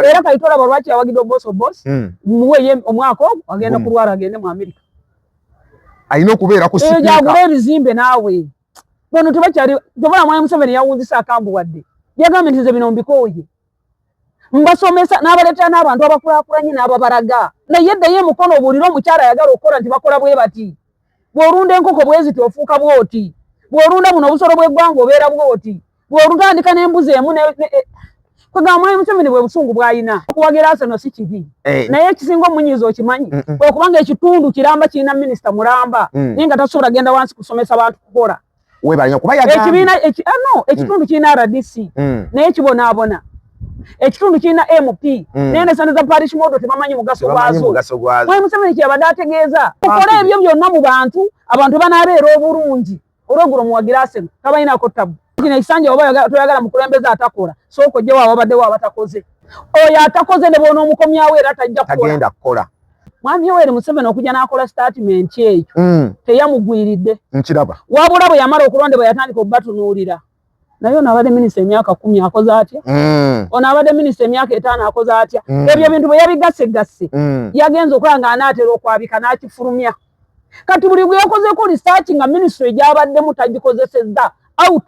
Era Kaitolaba lwaki yawagidde Oboth Oboth? Muwe omwaka ogwo, agenda kulwala agende mu Amerika. Alina okubeera ku sipiika, gyagula ebizimbe. Naawe bono tebakyali tobola. Mwami Museveni yawunzisa akambuwadde, yagambye nti nze bino mbikooye, mbasomesa n'abaleetera n'abantu abakulaakulanye n'ababalaga. Naye ddayo emukono obuulire omukyala ayagala okukola nti bakola bwe bati: bw'olunda enkoko bwe ziti ofuuka bw'oti, bw'olunda buno obusolo bw'eggwanga obeera bw'oti, bw'olutandika n'embuzi emu. Kwegamba Mwami Museveni bwe busungu bw'alina okuwagira Arsenal si kibi, naye ekisinga omunyiiza okimanyi? Kwe kubanga ekitundu kiramba kirina minisita mulamba, naye nga tasobola genda wansi kusomesa bantu kukola. Ekibiina no ekitundu kirina RDC, naye kibonaabona. Ekitundu kirina MP, naye ne sente za parish model tebamanyi mugaso gwazo. Mwami Museveni kyeyabadde ategeeza, okole ebyo byonna mu bantu, abantu banaabeera obulungi. Olweggulo muwagira Arsenal, tabalinaako tabu. Kino ekisanja oba toyagala mukulembeze atakola, sooka ojjewo ababaddewo abatakoze. Oyo atakoze ne bw'onoomukomyawo era tajja kukola. Mwami Yoweri Museveni okujja n'akola statement eyo, teyamugwiridde. Nkiraba. Wabula bwe yamala okulondebwa yatandika okubatunuulira. Naye ono abadde minisita emyaka 10 akoze atya? Ono abadde minisita emyaka 5 akoze atya? Ebyo bintu bwe yabigasegasse, yagenza okulaba nga anaatera okwabika n'akifulumya. Kati buli gwe yakozeeko research nga minisitule gy'abaddemu tagikozesezza, out,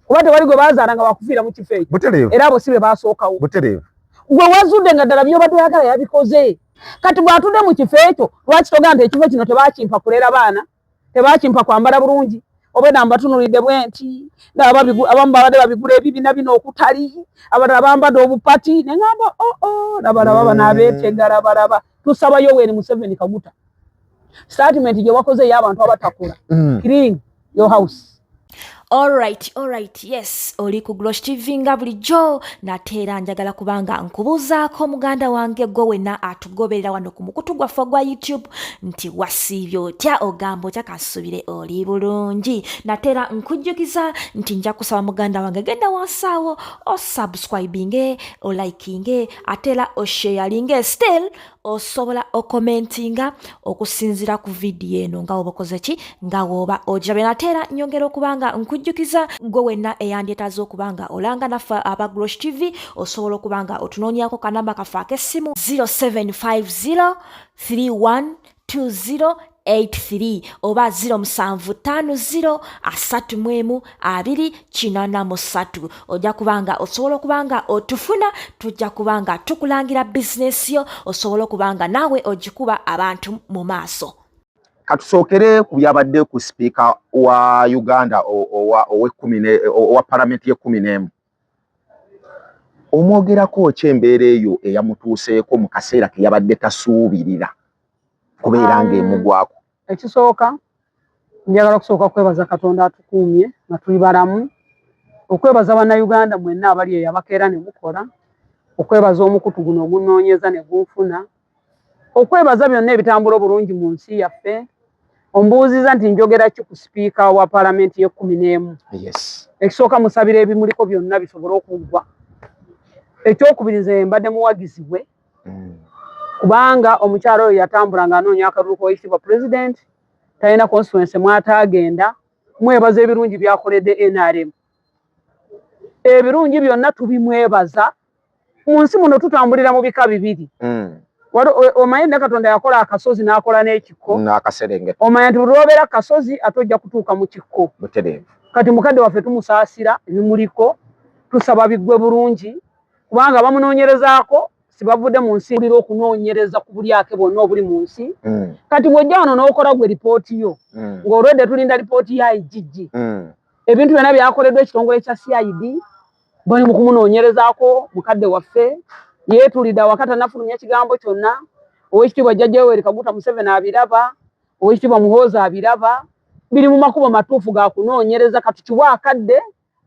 kuba tewali gwe bazaala nga wakufiira mu kifo ekyo, era abo si be basookawo. Gwe wazudde nga ddala byobadde oyagala yabikoze, kati bw'atudde mu kifo ekyo, lwaki togamba nti ekifo kino tebakimpa kulera baana, tebakimpa kwambala bulungi, obwedda mbatunulidde bwe nti abamu babadde babigula ebibina bino okutali, abalala bambadde obupati, ne ŋŋamba, oo, laba laba bano abeetega, laba laba. Tusaba Yoweri Museveni Kaguta, statement gye wakoze ey'abantu abatakola, clean your house. Alright, yes, oli ku Glosh TV nga bulijjo. Nate era njagala kubanga nkubuuzaako, muganda wange, gwe wenna atugoberera wano ku mukutu gwaffe ogwa YouTube, nti wasiibye otya? Ogamba otya? Kansubire oli bulungi. Nate era nkujjukiza nti nja kusaba, muganda wange, genda wansi awo osubscribinge, olikinge, ate era osharinge. Still osobola okomentinga okusinziira ku vidiyo eno nga woba okoze ki, nga woba ogirabye. Nate era nyongera okuba nga nkujjukiza, gwe wenna eyandyetaaze okuba nga olanga naffe aba Glosh TV, osobola okuba nga otunoonyako kanamba kaffe ak'essimu 0750 3120 83 oba 0750 31 283. Ojja kubanga osobola okuba nga otufuna, tujja kuba nga tukulangira bizinesi yo, osobola okuba nga naawe ogikuba abantu mu maaso. Katusookere ku byabadde ku sipiika wa Uganda owa palamenti y'e11. Omwogerako ki embeera eyo eyamutuuseeko mu kaseera ke yabadde tasuubirira kubeera ng'emugwako? Ekisooka, njagala okusooka kwebaza Katonda atukuumye nga tuli balamu, okwebaza Bannayuganda mwenna abali eyo abakeera ne mukola, okwebaza omukutu guno ogunoonyeza ne gunfuna, okwebaza byonna ebitambula obulungi mu nsi yaffe. Ombuuziza nti njogera ki ku sipiika wa paalamenti y'e11? Yes. Ekisooka, musabira ebimuliko byonna bisobole okuggwa. Ekyokubiri, nze mbadde muwagizi bwe, kubanga omukyala oyo yatambula ng'anoonya akalulu k'owekitiibwa Pulezidenti, talina constituency mw'ataagenda. Mwebaza ebirungi by'akoledde NRM, ebirungi byonna tubimwebaza. Mu nsi muno tutambulira mu bika bibiri. Omanyi ne Katonda yakola akasozi n'akola n'ekikko. N'akaserengeta. Omanya nti buli lw'obeera kasozi ate ojja kutuuka mu kikko. Kati mukadde waffe tumusaasira, ebimuliko tusaba biggwe bulungi, kubanga bamunoonyerezaako sibavudde mu nsi lira okunoonyereza ku bulyake bwonna obuli mu nsi. Kati bw'ojja wano n'okola gwe lipooti yo, ng'olwedde tulinda lipooti ya IGG, ebintu byonna byakoleddwa ekitongole kya CID, bali mu kumunoonyerezaako. Mukadde waffe yeetulidde awaka, tannafulumya kigambo kyonna. Oweekitiibwa Jjajja Yoweri Kaguta Museveni abiraba, Oweekitiibwa Muhoozi abiraba, biri mu makubo matuufu ga kunoonyereza. Katukiwe akadde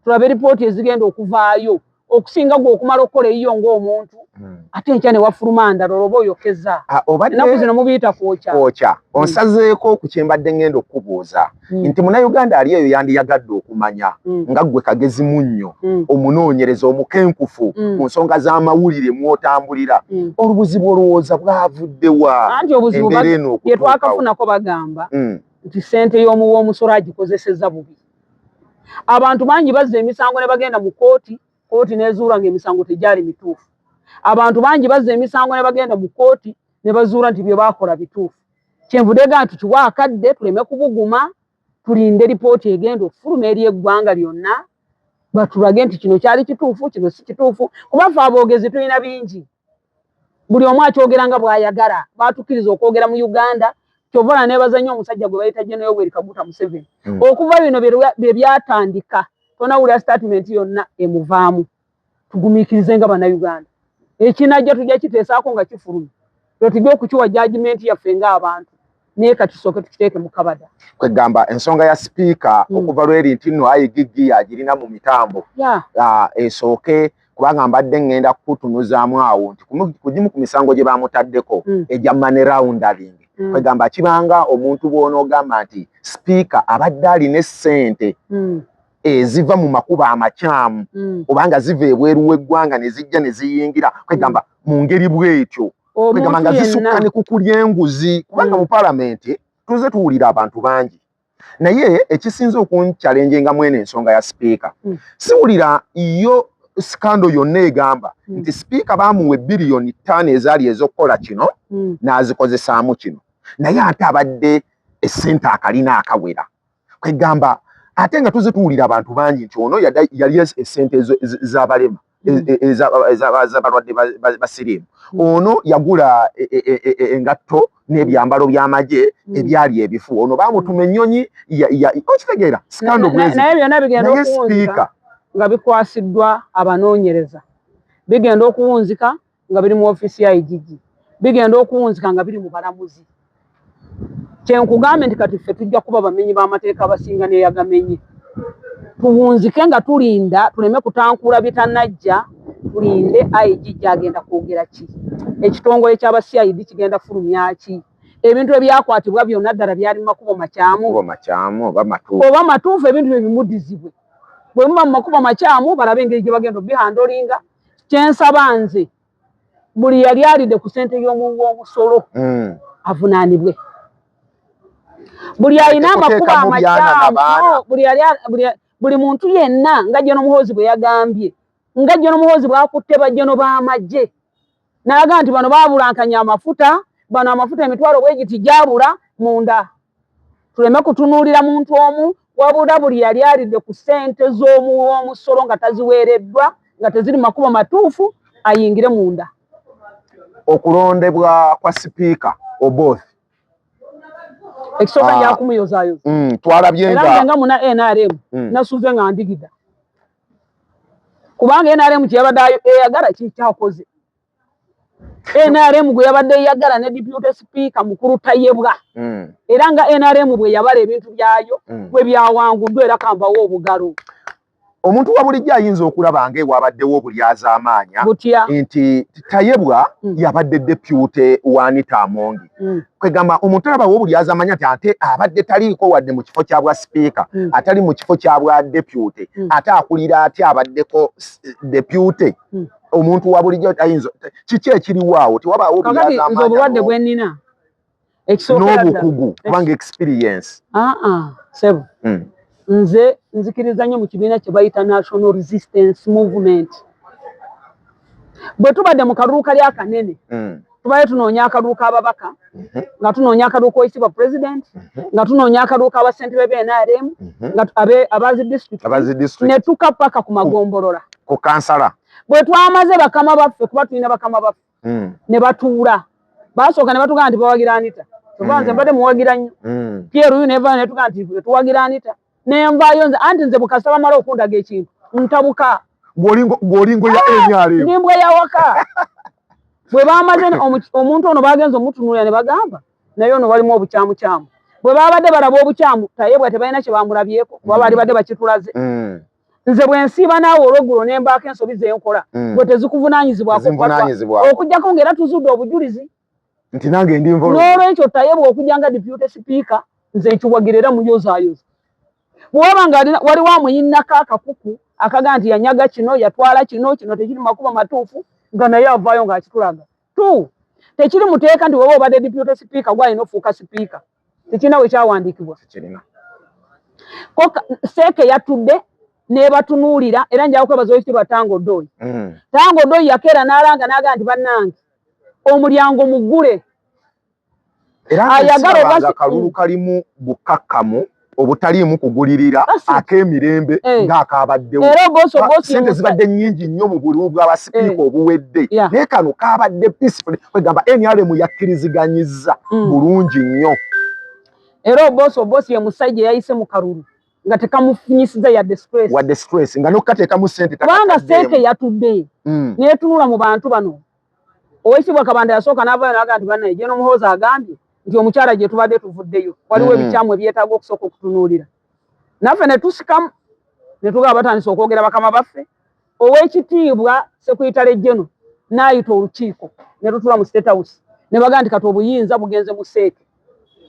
tulabe ripooti ezigenda okuvaayo, okusinga gwe okumala okukola eyiyo ng'omuntu, ate enkya ne wafuluma ndala, olwoba oyokeza. Ah, obadde Ennaku zino mubiyita kwokya. Kwokya. Onsazeeko ku kyembadde ngenda okukubuuza, nti Munnayuganda ali eyo yandiyagadde okumanya, nga ggwe kagezi munnyo, omunoonyereza omukenkufu mu nsonga z'amawulire mw'otambulira, olubuzibu olowooza bwavudde wa? Anti obuzibu embeera eno ye okutuukawo? Twakafunako bagamba nti ssente y'omuwa omusolo agikozesezza bubi. Abantu bangi bazza emisango ne bagenda mu kooti. Kooti n'ezuula ng'emisango tegyali mituufu. Abantu bangi bazza emisango ne bagenda mu kooti ne bazuula nti bye baakola bituufu. Kyenvudde ga nti tuwa akadde tuleme kubuguma, tulinde lipooti egenda okufuluma eri eggwanga lyonna, batulage nti kino kyali kituufu, kino si kituufu. Kuba ffe aboogezi tulina bingi, buli omu akyogera nga bw'ayagala. Baatukkiriza okwogera mu Uganda. Kyova olaba neebaza nnyo omusajja gwe bayita General Yoweri Kaguta Museveni. Okuva bino bye byatandika, tonawulira statement yonna emuvaamu. Tugumiikirize nga Bannayuganda, ekinajja tujja kiteesaako nga kifulumye, lwe tujja okukiwa judgment yaffe ng'abantu, naye katusooke tukiteeke mu kabada. Kwegamba ensonga ya sipiika okuva lweri nti nno IGG agirina mu mitambo, esooke, kubanga mbadde ŋŋenda kukutunuzaamu awo nti ku gimu ku misango gye bamutaddeko egya money laundering. Kwegamba kibanga omuntu bw'onoogamba nti sipiika abadde alina essente eziva mu makubo amakyamu obanga ziva ebweru w'eggwanga ne zijja ne ziyingira, kwegamba mu ngeri bw'etyo, kwegamba nga zisukka ne ku kulya enguzi, kubanga mu paalamenti tuze tuwulira abantu bangi. Naye ekisinze okunchallenginga mwene ensonga ya sipiika, siwulira yo scandal yonna egamba nti sipiika baamuwa 5 biliyoni ezaali ez'okukola kino n'azikozesaamu kino, naye ate abadde essente akalina akawera. Kwegamba ate nga tuze tuwulira abantu bangi nti ono yali essente z'abalema, ez'abalwadde ba siriimu, ono yagula engatto n'ebyambalo by'amagye ebyali ebifu, ono baamutuma ennyonyi. Okitegeera, scandal bwezi. Naye byonna bigenda Naye okuwunzika sipiika nga bikwasiddwa abanoonyereza, bigenda okuwunzika nga biri mu ofiisi ya IGG, bigenda okuwunzika nga biri mu balamuzi. Kyenkugambe nti kati ffe tujja kuba bamenyi b'amateeka abasinga n'eyagamenye. Tuwunzike nga tulinda, tuleme kutankula bitanajja. Tulinde IGG agenda kwogera ki, ekitongole ky'aba CID kigenda fulumya ki, ebintu ebyakwatibwa byonna ddala byali mu makubo makyamu Makubo makyamu oba matuufu? Oba matuufu. Ebintu bye bimudizibwe. Bwe muba mu makubo makyamu, balabe engeri gye bagenda obihandlinga. Kyensaba nze, buli yali alidde ku ssente y'omuwi w'omusolo avunaanibwe. Buli alina amakubo Kuteekamu byana na amakyamu baana. No, buli yali buli muntu yenna, nga General Muhoozi bwe yagambye, nga General Muhoozi bw'akutte bajjeno b'amagye n'agamba nti bano baabulankanya amafuta, bano amafuta emitwalo bwe giti gyabula munda. Tuleme kutunuulira muntu omu, wabula buli yali alidde ku ssente z'omuwi w'omusolo nga taziweereddwa, nga teziri mu makubo matuufu, ayingire munda. Okulondebwa kwa sipiika Oboth, Ekisooka, nja kumuyozaayoza. Twalabye Era nga nze nga muna NRM nasuze nga ndigida, kubanga NRM kyeyabadde eyagala kikyakoze. NRM gwe yabadde eyagala ne deputy speaker mukulu Tayebwa, era nga NRM bwe yabala ebintu byayo bwe byawanguddwa, era kambawo obugalo. Omuntu wa bulijjo ayinza okulaba nga ewabaddewo obulyazaamaanya Butya? nti Tayebwa yabadde deputy wa Anita Among. Kwegamba omuntu alabawo obulyazaamaanya nti ate abadde taliiko wadde mu kifo kya bwa sipiika, atali mu kifo kya bwa deputy, ate akulira atya abaddeko deputy? Omuntu wa bulijjo ayinza, kiki ekiriwo awo? Tewabaawo Kakati nze obulyazaamaanya obulwadde bwe nnina, ekisookera ddala n'obukugu, kubanga experience. Aa, sebo, nze nzikiriza nnyo mu kibiina kye bayita National Resistance Movement. Bwe tubadde mu kalulu kali akanene, tubadde tunoonya akalulu k'ababaka, nga tunoonya akalulu k'oyitibwa president, nga tunoonya akalulu k'abassentebe b'NRM, nga abazi district, Abazi district. Ne tuka paka ku magombolola, Ku kansala. Bwe twamaze, bakama baffe, kuba tulina bakama baffe, ne batuula, basooka ne batugamba nti bawagira Anita. Kyova nze mbadde muwagira nnyo. Pierre neva ne tugamba nti tuwagira Anita, nenvaayo nze, anti nze bukasa bamala okundaga ekintu ntabuka. Gw'olingo ya NRM. Nimbwa yawaka. Bwe bamaze omuntu ono bagenza omutunuulira ne bagamba naye ono walimu obukyamukyamu. Bwe babadde balaba obukyamu, Tayebwa tebalina kye bamulabyeko, kuba baali badde bakitulaze. Nze bwe nsiiba naawe olweggulo ne mbaako ensobi ze nkola, gwe tezikuvunaanyizibwako, Tezinvunaanyizibwako. okuggyako ng'era tuzudde obujulizi Nti nange ndi involved. N'olwekyo Tayebwa okujja nga deputy speaker, nze nkiwagira era muyozaayoza. Bw'oba nga waliwo amuyinnako akakuku akaga nti yanyaga kino, yatwala kino, kino tekiri mu makubo matuufu, nga naye avaayo ng'akitulaga. Tu tekiri muteeka nti woba obadde deputy speaker gwalina ofuuka speaker, tekirina we kyawandiikibwa. Tekirina. Ko seeke yatudde. Nebatunuulira era njawo kwebaza owekitiibwa Tanga Odoi. Tanga Odoi yakeera n'alanga n'agamba nti bannange omulyango muggule. Era ayagala kalulu kalimu bukakkamu obutaliimu kugulirira ak'emirembe ng'akabaddewo. Sente zibadde nnyingi nnyo mu bululu bw'abasipiika obuwedde, naye kano kabadde peaceful, kwegamba NRM yakkiriziganyizza bulungi nnyo. Era Obosi Obosi ye musajja yayise mu kalulu nga tekamufunyisiza yadde stress, wadde stress, nga n'okukateekamu ssente. Kubanga ssente yatudde neetunula mu bantu bano. Owekitiibwa Kabanda yasooka n'avaayo n'agamba nti bannaye, Gen Muhoozi agambye nti omukyala gye tubadde tuvuddeyo waliwo ebikyamu ebyetaaga okusooka okutunuulira. Naffe ne tusikamu ne tugaba batandise okwogera bakama baffe. Owekitiibwa Secretary General n'ayita olukiiko ne tutula mu State House ne bagamba nti kati obuyinza bugenze mu seeke,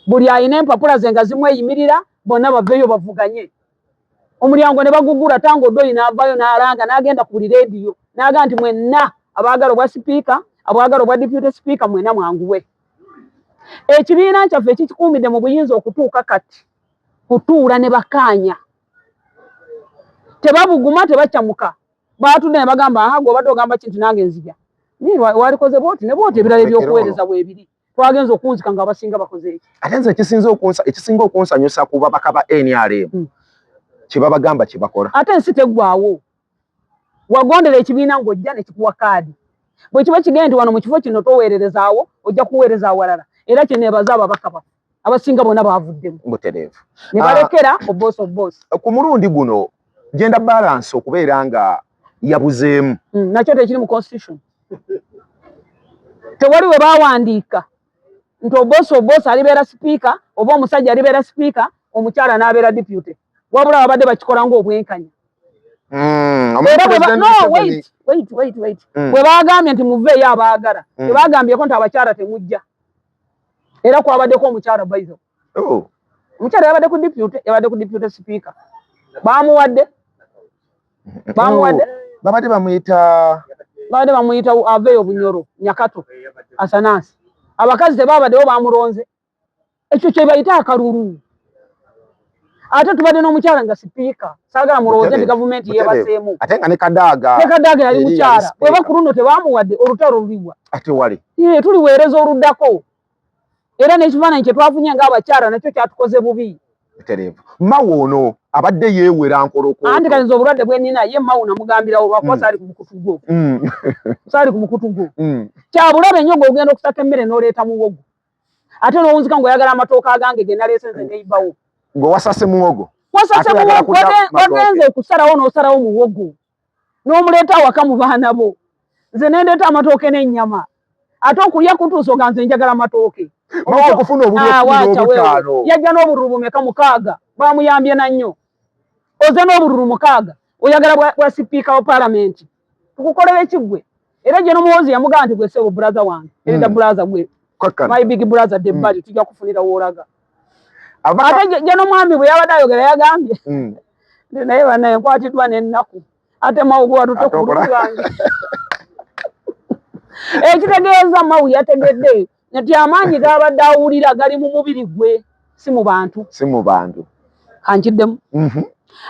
buli alina empapula ze nga zimweyimirira bonna baveeyo bavuganye. Omulyango ne bagugula. Tanga Odoi n'avaayo n'alanga n'agenda ku buli leediyo n'agamba nti mwenna abaagala obwa sipiika, abaagala obwa deputy speaker, mwenna mwanguwe. Ekibiina kyaffe ekikikuumidde mu buyinza okutuuka kati kutuula ne bakkaanya, tebabuguma, tebakyamuka. Baatudde ne bagamba, aha, gwe obadde ogamba ki nti nange nzija walikoze bwoti ne bwoti, ebirala ebyokuweereza bwebiri. Twagenza okunzika nga abasinga bakoze eki. Ate nze ekisinga okunsanyusa ku babaka ba NRM, kye babagamba kye bakola. Ate ensi teggwaawo. Wagondera ekibiina ng'ojja ne kikuwa kaadi, bwe kiba kigenda nti wano mu kifo kino toweererezaawo, ojja kuweereza awalala. Era kyeneebaza ababaka baffe abasinga bonna baavuddemu butereevu ne balekera Obosi Obosi. Ku mulundi guno gender balance okubeera nga yabuzeemu. Nakyo tekiri mu constitution. Tewali we bawandiika nti Obosi Obosi alibeera sipiika oba omusajja alibeera sipiika, omukyala n'abeera deputy, wabula babadde bakikola ng'obwenkanya. No, wait, wait, wait, wait. Bwe bagambye nti muveeyo abaagala, tebagambyeko nti abakyala temujja. Era kwabaddeko omukyala baizo. Oh. Omukyala yabadde ku deputy, yabadde ku deputy speaker, bamuwadde, bamuwadde. Oh. Babadde bamuyita Babadde bamuyita aveeyo Bunyoro Nyakato Asanasi. Abakazi tebabaddewo, bamulonze. Ekyo kye bayita akalulu. Ate tubadde n'omukyala nga sipiika. Saagala mulowooze nti gavumenti yeebaseemu. Ate nga ne Kadaaga Ne Kadaaga yali mukyala. Bweba ku luno tebamuwadde, olutalo luliwa? Ate wali Ye tuliweereza oluddako. Era n'ekifaananyi kye twafunye ng'abakyala nakyo kyatukoze bubi. Butereevu. Mawo ono abadde yeewera nkoloko. Anti kati nze obulwadde bwe nnina ye Mawu namugambirawo lwakuba saali ku mukutu gwo. Saali ku mukutu gwo. Kyabulabe nnyo ng'ogenda okusaka emmere n'oleeta muwogo. Ate n'owunzika ng'oyagala amatooka agange ge naleese nze neibawo. Gwe wasase muwogo. Wasase muwogo, wagenze okusalawo n'osalawo muwogo. N'omuleeta awaka mu baana bo. Nze ne ndeeta amatooke n'ennyama. Ate okulya kutuusa oga nze njagala matooke. Okufuna obululu. Yajja n'obululu bumeka? Mukaaga. Bamuyambye na nnyo. Oze n'obululu mukaaga. Oyagala bwa sipiika wa paalamenti. Tukukolera ekiggwe. Era gye n'omuwozi yamugamba nti gwe ssebo brother wange. Erida brother gwe. My big brother Debali tujja kufunira w'olaga. Ate gye n'omwami bwe yabadde ayogera yagambye. Naye bannaye nkwatiddwa n'ennaku. Ate Mawu gwe watutte ku bulu bwange. Ekitegeeza Mawu yategedde nti amaanyi g'abadde awulira gali mu mubiri gwe, si mu bantu. Si mu bantu. Kankiddemu.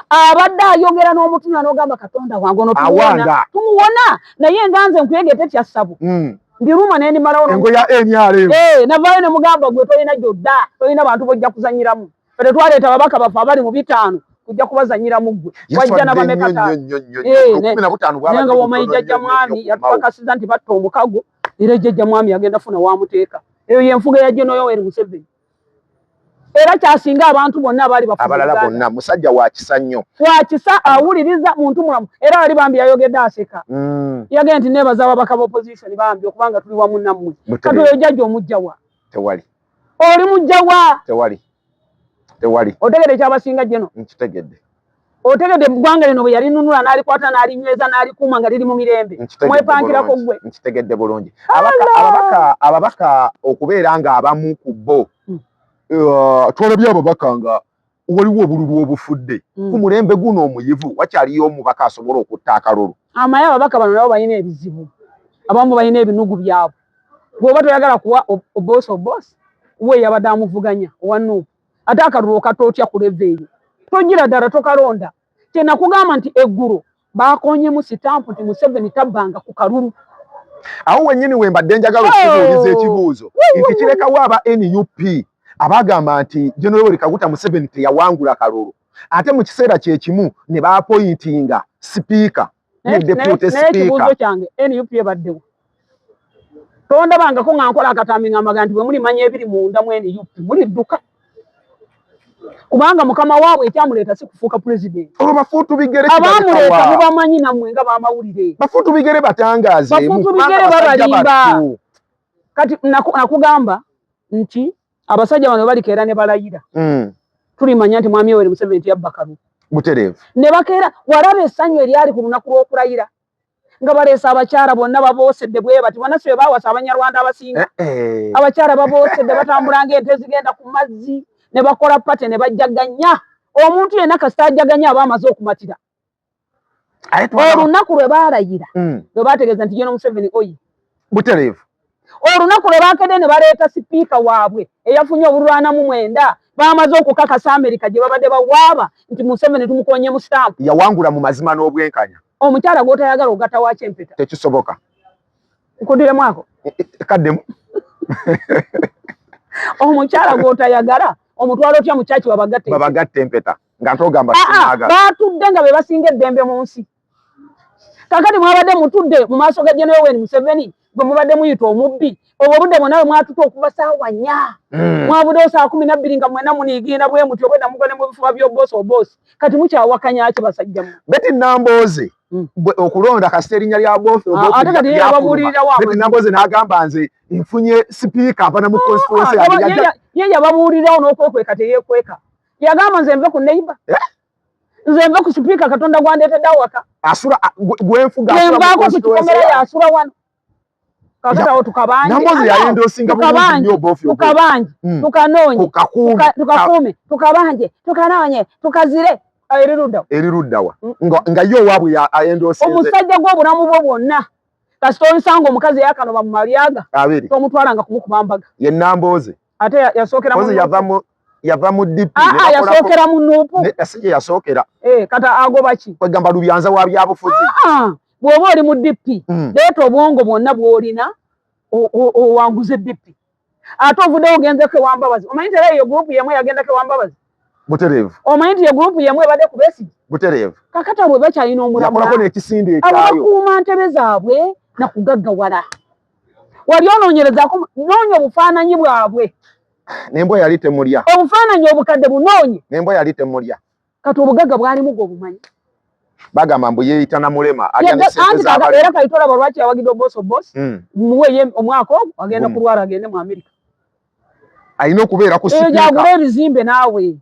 Abadde ayogera n'omutima n'ogamba Katonda wange ono tumuwona, tumuwona, naye nga nze nkuyege tetya ssabo. Ndiruma naye ndimalawo. Engo ya NRM. Eh, navaayo ne mugamba gwe tolina gy'odda, tolina bantu b'ojja kuzannyiramu. Ffe tetwaleeta ababaka baffe abali mu bitaano kujja kubazannyiramu ggwe. Wajja n'abameka taano. Nga bw'omanyi jjajja mwami yatupakasiza nti batta omukago, era jjajja mwami agenda funa wamuteeka. Eyo y'enfuga ya Gen Yoweri Museveni. Era kyasinga abantu bonna abaali bafuga abalala bonna. Musajja wa kisa nnyo. Wa kisa, awuliriza, muntu mulamu. Era wali bambi yayogedde aseka. Yagenda nti neebaza ababaka ba opposition bambi okubanga tuli wamu nammwe. Kati oyo jjajja omujja wa? Tewali. Oli mujja wa? Tewali. Tewali. Otegedde ekyabasinga Geno? Nkitegedde. Otegedde eggwanga lino bwe yalinunula n'alikwata n'alinyweza n'alikuuma nga liri mu mirembe. Mwepankirako ggwe. Nkitegedde bulungi. Ababaka okubeera nga abamu ku bo twalabye ababaka nga waliwo obululu obufudde. Ku mulembe guno omuyivu wakyaliyo omubaka asobola okutta akalulu? Amaye ababaka bano nabo balina ebizibu. Abamu balina ebinugu byabwe. Bw'oba toyagala kuwa Obosi Obosi we yabadde amuvuganya owa Nuupu, ate akalulu okata otya ku level eyo? Togira ddala tokalonda. Kyenakugamba nti eggulo bakonyemu sitampu nti Museveni tabbanga ku kalulu. Awo wennyini we mbadde njagala okubuuliza ekibuuzo nti kirekawo aba NUP abagamba nti General Yoweri Kaguta Museveni teyawangula kalulu, ate mu kiseera kye kimu ne baapointinga sipiika ne deputy Naye ekibuuzo sipiika. kyange, NUP ebaddewo? Tondabangako nga nkola akatambi nga mbaga nti bwe mulimanya ebiri munda mu NUP mulidduka, kubanga mukama waabwe ekyamuleeta si kufuuka pulezidenti. Olwo bafuutu bigere Abaamuleeta kibalekawa? Mubamanyi nammwe nga bamawulire. Bafuutu bigere batangaazeemu. Bafuutu kubanga bigere basajja babalimba. battu. Kati nakugamba nti abasajja bano balikeera ne balayira, tulimanya nti mwami Yoweri Museveni tiyabba kalulu. Butereevu. Ne bakeera, walaba essanyu eryali ku lunaku lw'okulayira nga baleese abakyala bonna baboosedde bwe bati, bonna si be baawasa Abanyarwanda abasinga. Abakyala baboosedde batambula ng'ente ezigenda ku mazzi, ne bakola party ne bajjaganya. Omuntu yenna kasita ajjaganya aba amaze okumatira. Aye twalaba- Olunaku lwe baalayira lwe baategeeza nti General Museveni oyi. Butereevu. Olunaku lwe baakedde ne baleeta sipiika waabwe eyafunye obulwana mu 9, baamaze okukakasa Amerika gye babadde bawaaba nti Museveni tumukonye mu sitampu. Yawangula mu mazima n'obwenkanya. Omukyala gw'otayagala ogatta waaki empeta? Tekisoboka. Nkudiremu ako. Kaddemu. Omukyala gw'otayagala omutwala otya mu kyaki babagatte empeta? Babagatte empeta nga ntogamba Aa, simwagala. Baatudde nga be basinga eddembe mu nsi. Kakati mwabadde mutudde mu maaso ga General Yoweri Museveni gwe mubadde muyita omubbi, obwo obudde bwonna bwe mwatutte okuva ssaawa 4. Mwavuddeyo saa 12 nga mwenna muniigiina bwe mutyo, bwedda mugwa ne mu bifuba by'oboosi oboosi. Kati mukyawakanya ki basajja mmwe? Betty Nambooze bwe okulonda kasita erinnya lya Bofi Ate kati ye lyafuluma. yababuulirirawo Betty amazima. Nambooze n'agamba nze nfunye sipiika ava na mu constituency yange. Ye yababuulirirawo n'okwekweka teyeekweka. Yagamba nze nve ku neighbor. Nze nve ku sipiika Katonda gwandeetedde awaka. Asula, gwenfuga asula mu Gwenvaako ku constituency kikomera yange. yasula wano. Kakati awo tukabanje. Nambooze yayenda osinga bulungi Tukabanje. nnyo Bofi Obote. Tukabanje. Tukanoonye. Kukakuume. Tukakuume, tukabange, tukanoonye, tukazire. Eri ludda wa? Eri ludda wa? Nga ye owaabwe ayenda osinze. Omusajja gw'obulamu bwo bwonna kasita olisanga omukazi eyakanoba mu malyaga, Abiri. tomutwalanga kumukuba mbaga. Ye Nambooze. Ate yasookera mu Mpozi Nuupu. yava mu DP, ne bakolako Yasookera mu Nuupu. Ne, si gye yasookera. Kata agoba ki? Kwegamba lubyanza wa byabufuzi. Bw'oba oli mu DP, leeta obwongo bwonna bw'olina, owanguze DP. Ate ovuddewo ogenzeko ewa Mbabazi. Omanyi nti era eyo gurupu y'emu yagendako ewa Mbabazi? Butereevu. Omanyi nti ye gurupu y'emu ebadde ku Besigye? Butereevu. Kakati abo bakyalina omulamwa. Yakolako n'ekisinde Abo ekyayo. bakuuma ntebe zaabwe na kugaggawala. Wali onoonyerezaako, noonya obufaananyi bwabwe. N'embwa yali temulya. Obufaananyi obukadde bunoonye. N'embwa yali temulya. Kati obugagga bwalimu gwe obumanyi. Bagamba mbu yeeyita na mulema, alya ne Ye, ssente anti z'abalema. era kayita olaba lwaki yawagidde Oboth Oboth. Muwe ye omwaka ogwo, agenda kulwala agende mu Amerika. Alina okubeera ku sipiika. Gyagula ebizimbe naawe.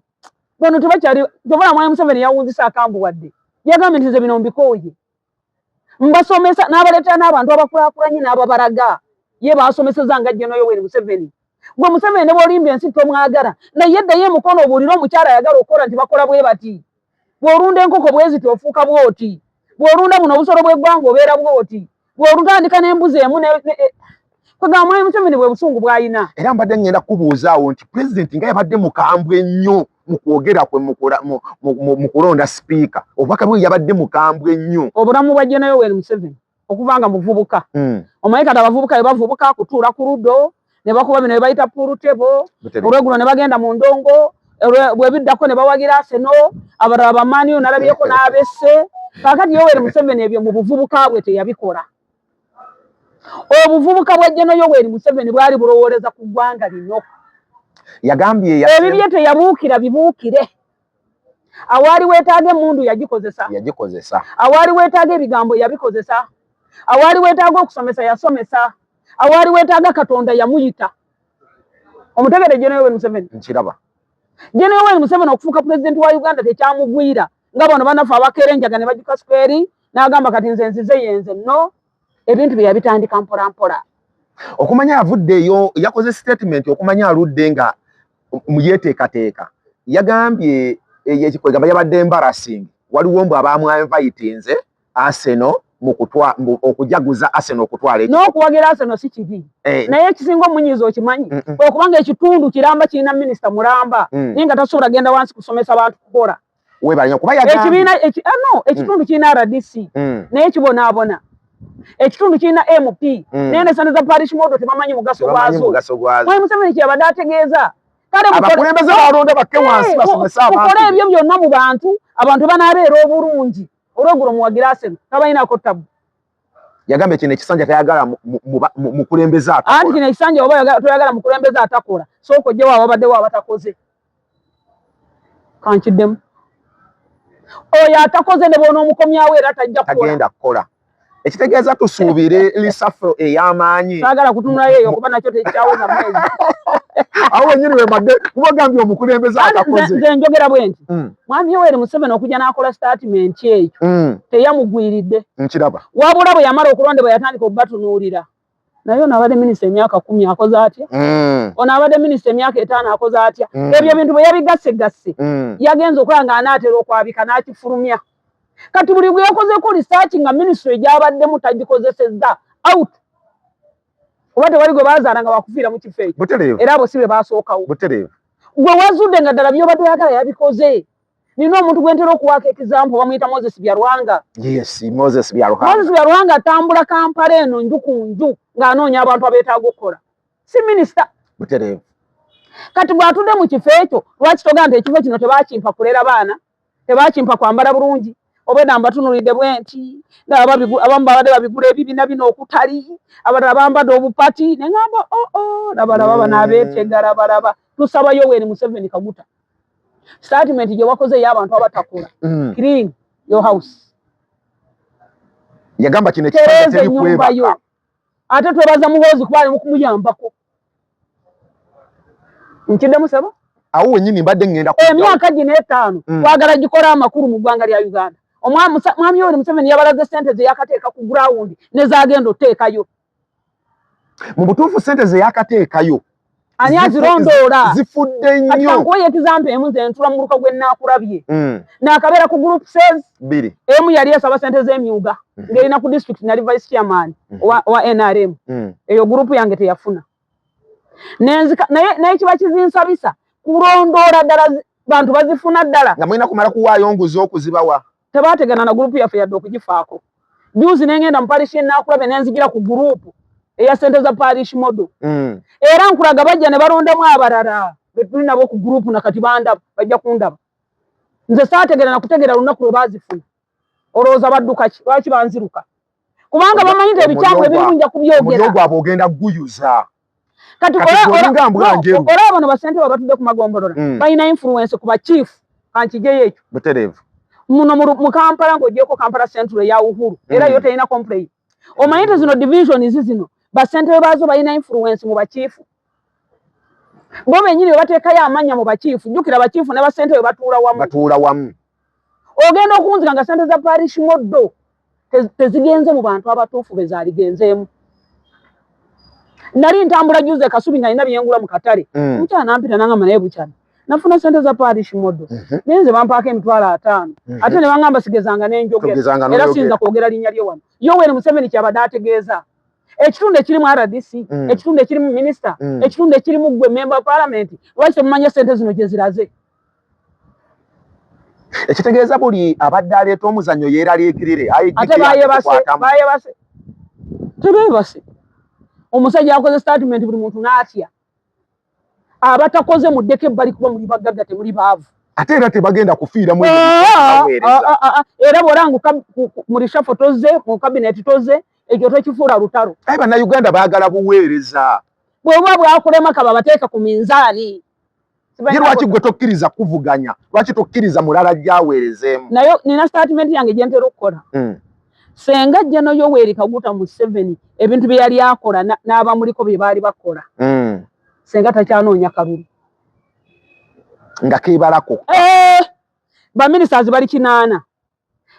Bano tebakyali, tobala Mwami Museveni yawunzise akambuwadde. Yagambye nti nze bino mbikooye. Mbasomesa n'abaleetera n'abantu abakulaakulanye n'ababalaga. Ye baasomeseza nga General Yoweri Museveni. Gwe Museveni ne bw'olimbye ensi tomwagala, naye ddayo emukono obuulire omukyala ayagala okukola nti bakola bwe bati. Bw'olunda enkoko bwe ziti ofuuka bw'oti. Bw'olunda buno obusolo bw'eggwanga obeera bw'oti. Bw'olutandika n'embuzi emu ne, ne, kwegamba Mwami Museveni bwe busungu bw'alina. Era mbadde ngenda kubuuza awo nti pulezidenti nga yabadde mukambwe nnyo mu kwogera kwe mu kulonda sipiika, obubaka bwe yabadde mukambwe nnyo. Obulamu bwa General Yoweri Museveni okuva nga muvubuka. Omanyi kati abavubuka bwe bavubuka kutuula ku ludo ne bakuba bino bye bayita pool table, olweggulo ne bagenda mu ndongo, bwe biddako ne bawagira Arsenal, abalala ba Man U nalabyeko n'abesse. Kaakati Yoweri Museveni ebyo mu buvubuka bwe teyabikola. Obuvubuka bwa General Yoweri Museveni bwali bulowooleza ku ggwanga lino. Yagambye ya Ebibye teyabuukira bibuukire. Awaali weetaaga emmundu yagikozesa. Yagikozesa. Awaali weetaaga ebigambo yabikozesa. Awaali weetaaga okusomesa yasomesa. Awaali weetaaga Katonda yamuyita. Omutegere General Yoweri Museveni? Nkiraba. General Yoweri Museveni okufuuka pulezidenti wa Uganda tekyamugwira nga bano bannaffe abakeera enjaga ne bagika square n'agamba kati nze nzize yenze no, ebintu bye yabitandika mpola mpola. Okumanya avuddeeyo yakoze statement okumanya aludde nga muyeteekateeka. Yagambye ekikwegamba yabadde embarrassing. Waliwo mbu abaamwinvitinze Arsenal mu kutwa, mu okujaguza Arsenal okutwala ekikopo. N'okuwagira Arsenal si kibi. Naye ekisinga omunyiiza okimanyi, okubanga ekitundu kiramba kirina minisita mulamba, naye nga tasobola genda wansi kusomesa bantu kukola. Webale kuba yagambye ekibiina no, ekitundu kirina RDC naye kibonaabona. Ekitundu kirina MP naye ne sente za parish model tebamanyi mugaso Tebamanyi gwazo. Mugaso gwazo. Mwami Museveni kyeyabadde ategeeza. Kale Abakulembeze balonda bakke wansi basomese abantu. Mukole ebyo byonna mu bantu, abantu banaabeera obulungi. Olweggulo muwagira Arsenal, tabalinaako tabu. Yagambye kino ekisanja tayagala mukulembeze atakola. Anti kino ekisanja oba toyagala mukulembeze atakola, sooka ojjewo ababaddewo abatakoze. Kankiddemu. Oyo atakoze ne bw'onoomukomyawo era tajja kukola. Tagenda kukola. Ekitegeeza tusuubire reshuffle ey'amaanyi. Saagala kutunulayo eyo kuba nakyo tekyaweza mwezi. Awo wennyini we mbadde kuba ogambye omukulembeze Anti atakoze. Nze njogera bwe nti. Mwami Yoweri Museveni okujja n'akola statement eyo teyamugwiridde. Nkiraba. Wabula bwe yamala okulondebwa yatandika okubatunuulira. Naye ono abadde minisita emyaka 10 akoze atya? Ono abadde minisita emyaka 5 akoze atya? Ebyo ebintu bwe yabigassegasse, yagenze okulaba ng'anaatera okwabika n'akifulumya. Kati buli gwe yakozeeko research nga minisitule gy'abaddemu tagikozesezza out. Oba tewali gwe baazaala nga bakufiira mu kifo ekyo. Era abo si be baasookawo. Gwe wazudde nga ddala by'obadde oyagala yabikoze. Nina omuntu gwe ntera okuwaako example bamuyita Moses Byaruhanga. Yes, Moses Byaruhanga. Moses Byaruhanga atambula Kampala eno nju ku nju ng'anoonya abantu abeetaaga okukola. Si minisita. Kati bw'atudde mu kifo ekyo, lwaki togamba nti ekifo kino tebakimpa kulera baana, tebakimpa kwambala bulungi, obwedda mbatunuulidde bwe nti, ndaba abamu babadde babigula ebibina bino okutali, abalala bambadde obupati, ne ŋŋamba, oh, oh, laba, laba, bano abeetega, laba, laba. Tusaba Yoweri Museveni Kaguta. Statement gye wakoze ey'abantu abatakola. Clean your house. Yagamba kino Tereza ekisanja teri ennyumba kwebaka. yo. Ate twebaza Muhoozi kuba ali mu kumuyambako. Nkiddemu ssebo? Awo wennyini mbadde ŋŋenda kuddawo. Emyaka gino 5 twagala gikole amakulu mu ggwanga lya Uganda. Mwami Yoweri Museveni yabalaze ssente ze yakateeka ku ground ne z'agenda oteekayo. Mu butuufu ssente ze yakateekayo Ani azirondoola? Zifudde Kati nnyo. kankuwe example emu, nze ntula mu muluka gwe nnaakulabye. Naakabeera ku group sales. 2. Emu yali esaba ssente z'emyuga. Ng'erina ku district nali vice chairman wa NRM. Eyo group yange teyafuna. Nenzika, naye kiba kizinsabisa kulondoola ddala bantu bazifuna ddala. Nga mulina kumala kuwaayo nguzi okuzibawa. Tebaategana na group yaffe yadde okugifaako. Juzi ne ngenda mu parish y'e Nnaakulabye ne nzigira ku group eya ssente za parish model. Era nkulaga bajja ne balondamu abalala be tuli nabo ku group na kati bandaba, bajja kundaba. Nze saategeera na kutegeera lunaku lwe baazifuna. Olowooza badduka ki? Lwaki banziruka? Kubanga bamanyi nti ebikyamu ebirimu nja kubyogera. Omulyo gwabwe ogenda guyuza. Kati Kati gwe olinga mbwa njeru. Olaba bano basente babatudde ku magombolola. Balina influence ku ba chief. Kankijeyo ekyo. Butereevu. Muno mu Kampala ng'ogyeko Kampala Central eya Uhuru. Era yo terina complaint. Omanyi nti zino divisions zino basente baazo balina influence mu bachief. Bo bennyini bwe bateekayo amannya mu bachief. Jjukira bachief ne basente bwe batuula wamu. Batuula wamu. Ogenda okunzika nga ssente za parish model tezigenze mu bantu abatuufu be zaaligenzeemu. Nali ntambula juzi e Kasubi nga nina byengula mu katale. Omukyala n'ampita n'angamba naye bukyana. Nafuna ssente za parish model. Naye nze bampaako emitwalo 5. Ate ne bangamba sigezanga n'enjogera. Togezanga Era n'oyogera. siyinza kwogera linnya lye wano. Yoweri Museveni ky'abadde ategeeza. Ekitundu ekirimu RDC, ekitundu ekirimu minisita, ekitundu ekirimu ggwe member of parliament, lwaki temumanya ssente zino gye ziraze? Ekitegeeza buli abadde aleeta omuzannyo yeeraliikirire. IGP Ate yakukwatamu. bayebase. Tebeebase. Omusajja akoze statement buli muntu n'atya. Abatakoze muddeko ebbali kuba muli bagagga temuli baavu. Ate era tebagenda kufiira mu ebyo baweereza. Era bw'olanga mu reshuffle toze, mu cabinet toze, ekyo tokifuula lutalo. Aye bannayuganda baagala buweereza. Bwe buba bwakulema kaba bateeka ku minzaani. Ye lwaki gwe tokkiriza kuvuganya? Lwaki tokkiriza mulala gy'aweerezeemu? Naye nina statement yange gye ntera okukola. Senga General Yoweri Kaguta Museveni ebintu bye yali akola n'abamuliko bye baali bakola. Senga takyanoonya kalulu. Nga keebalako. Ba ministers bali 8.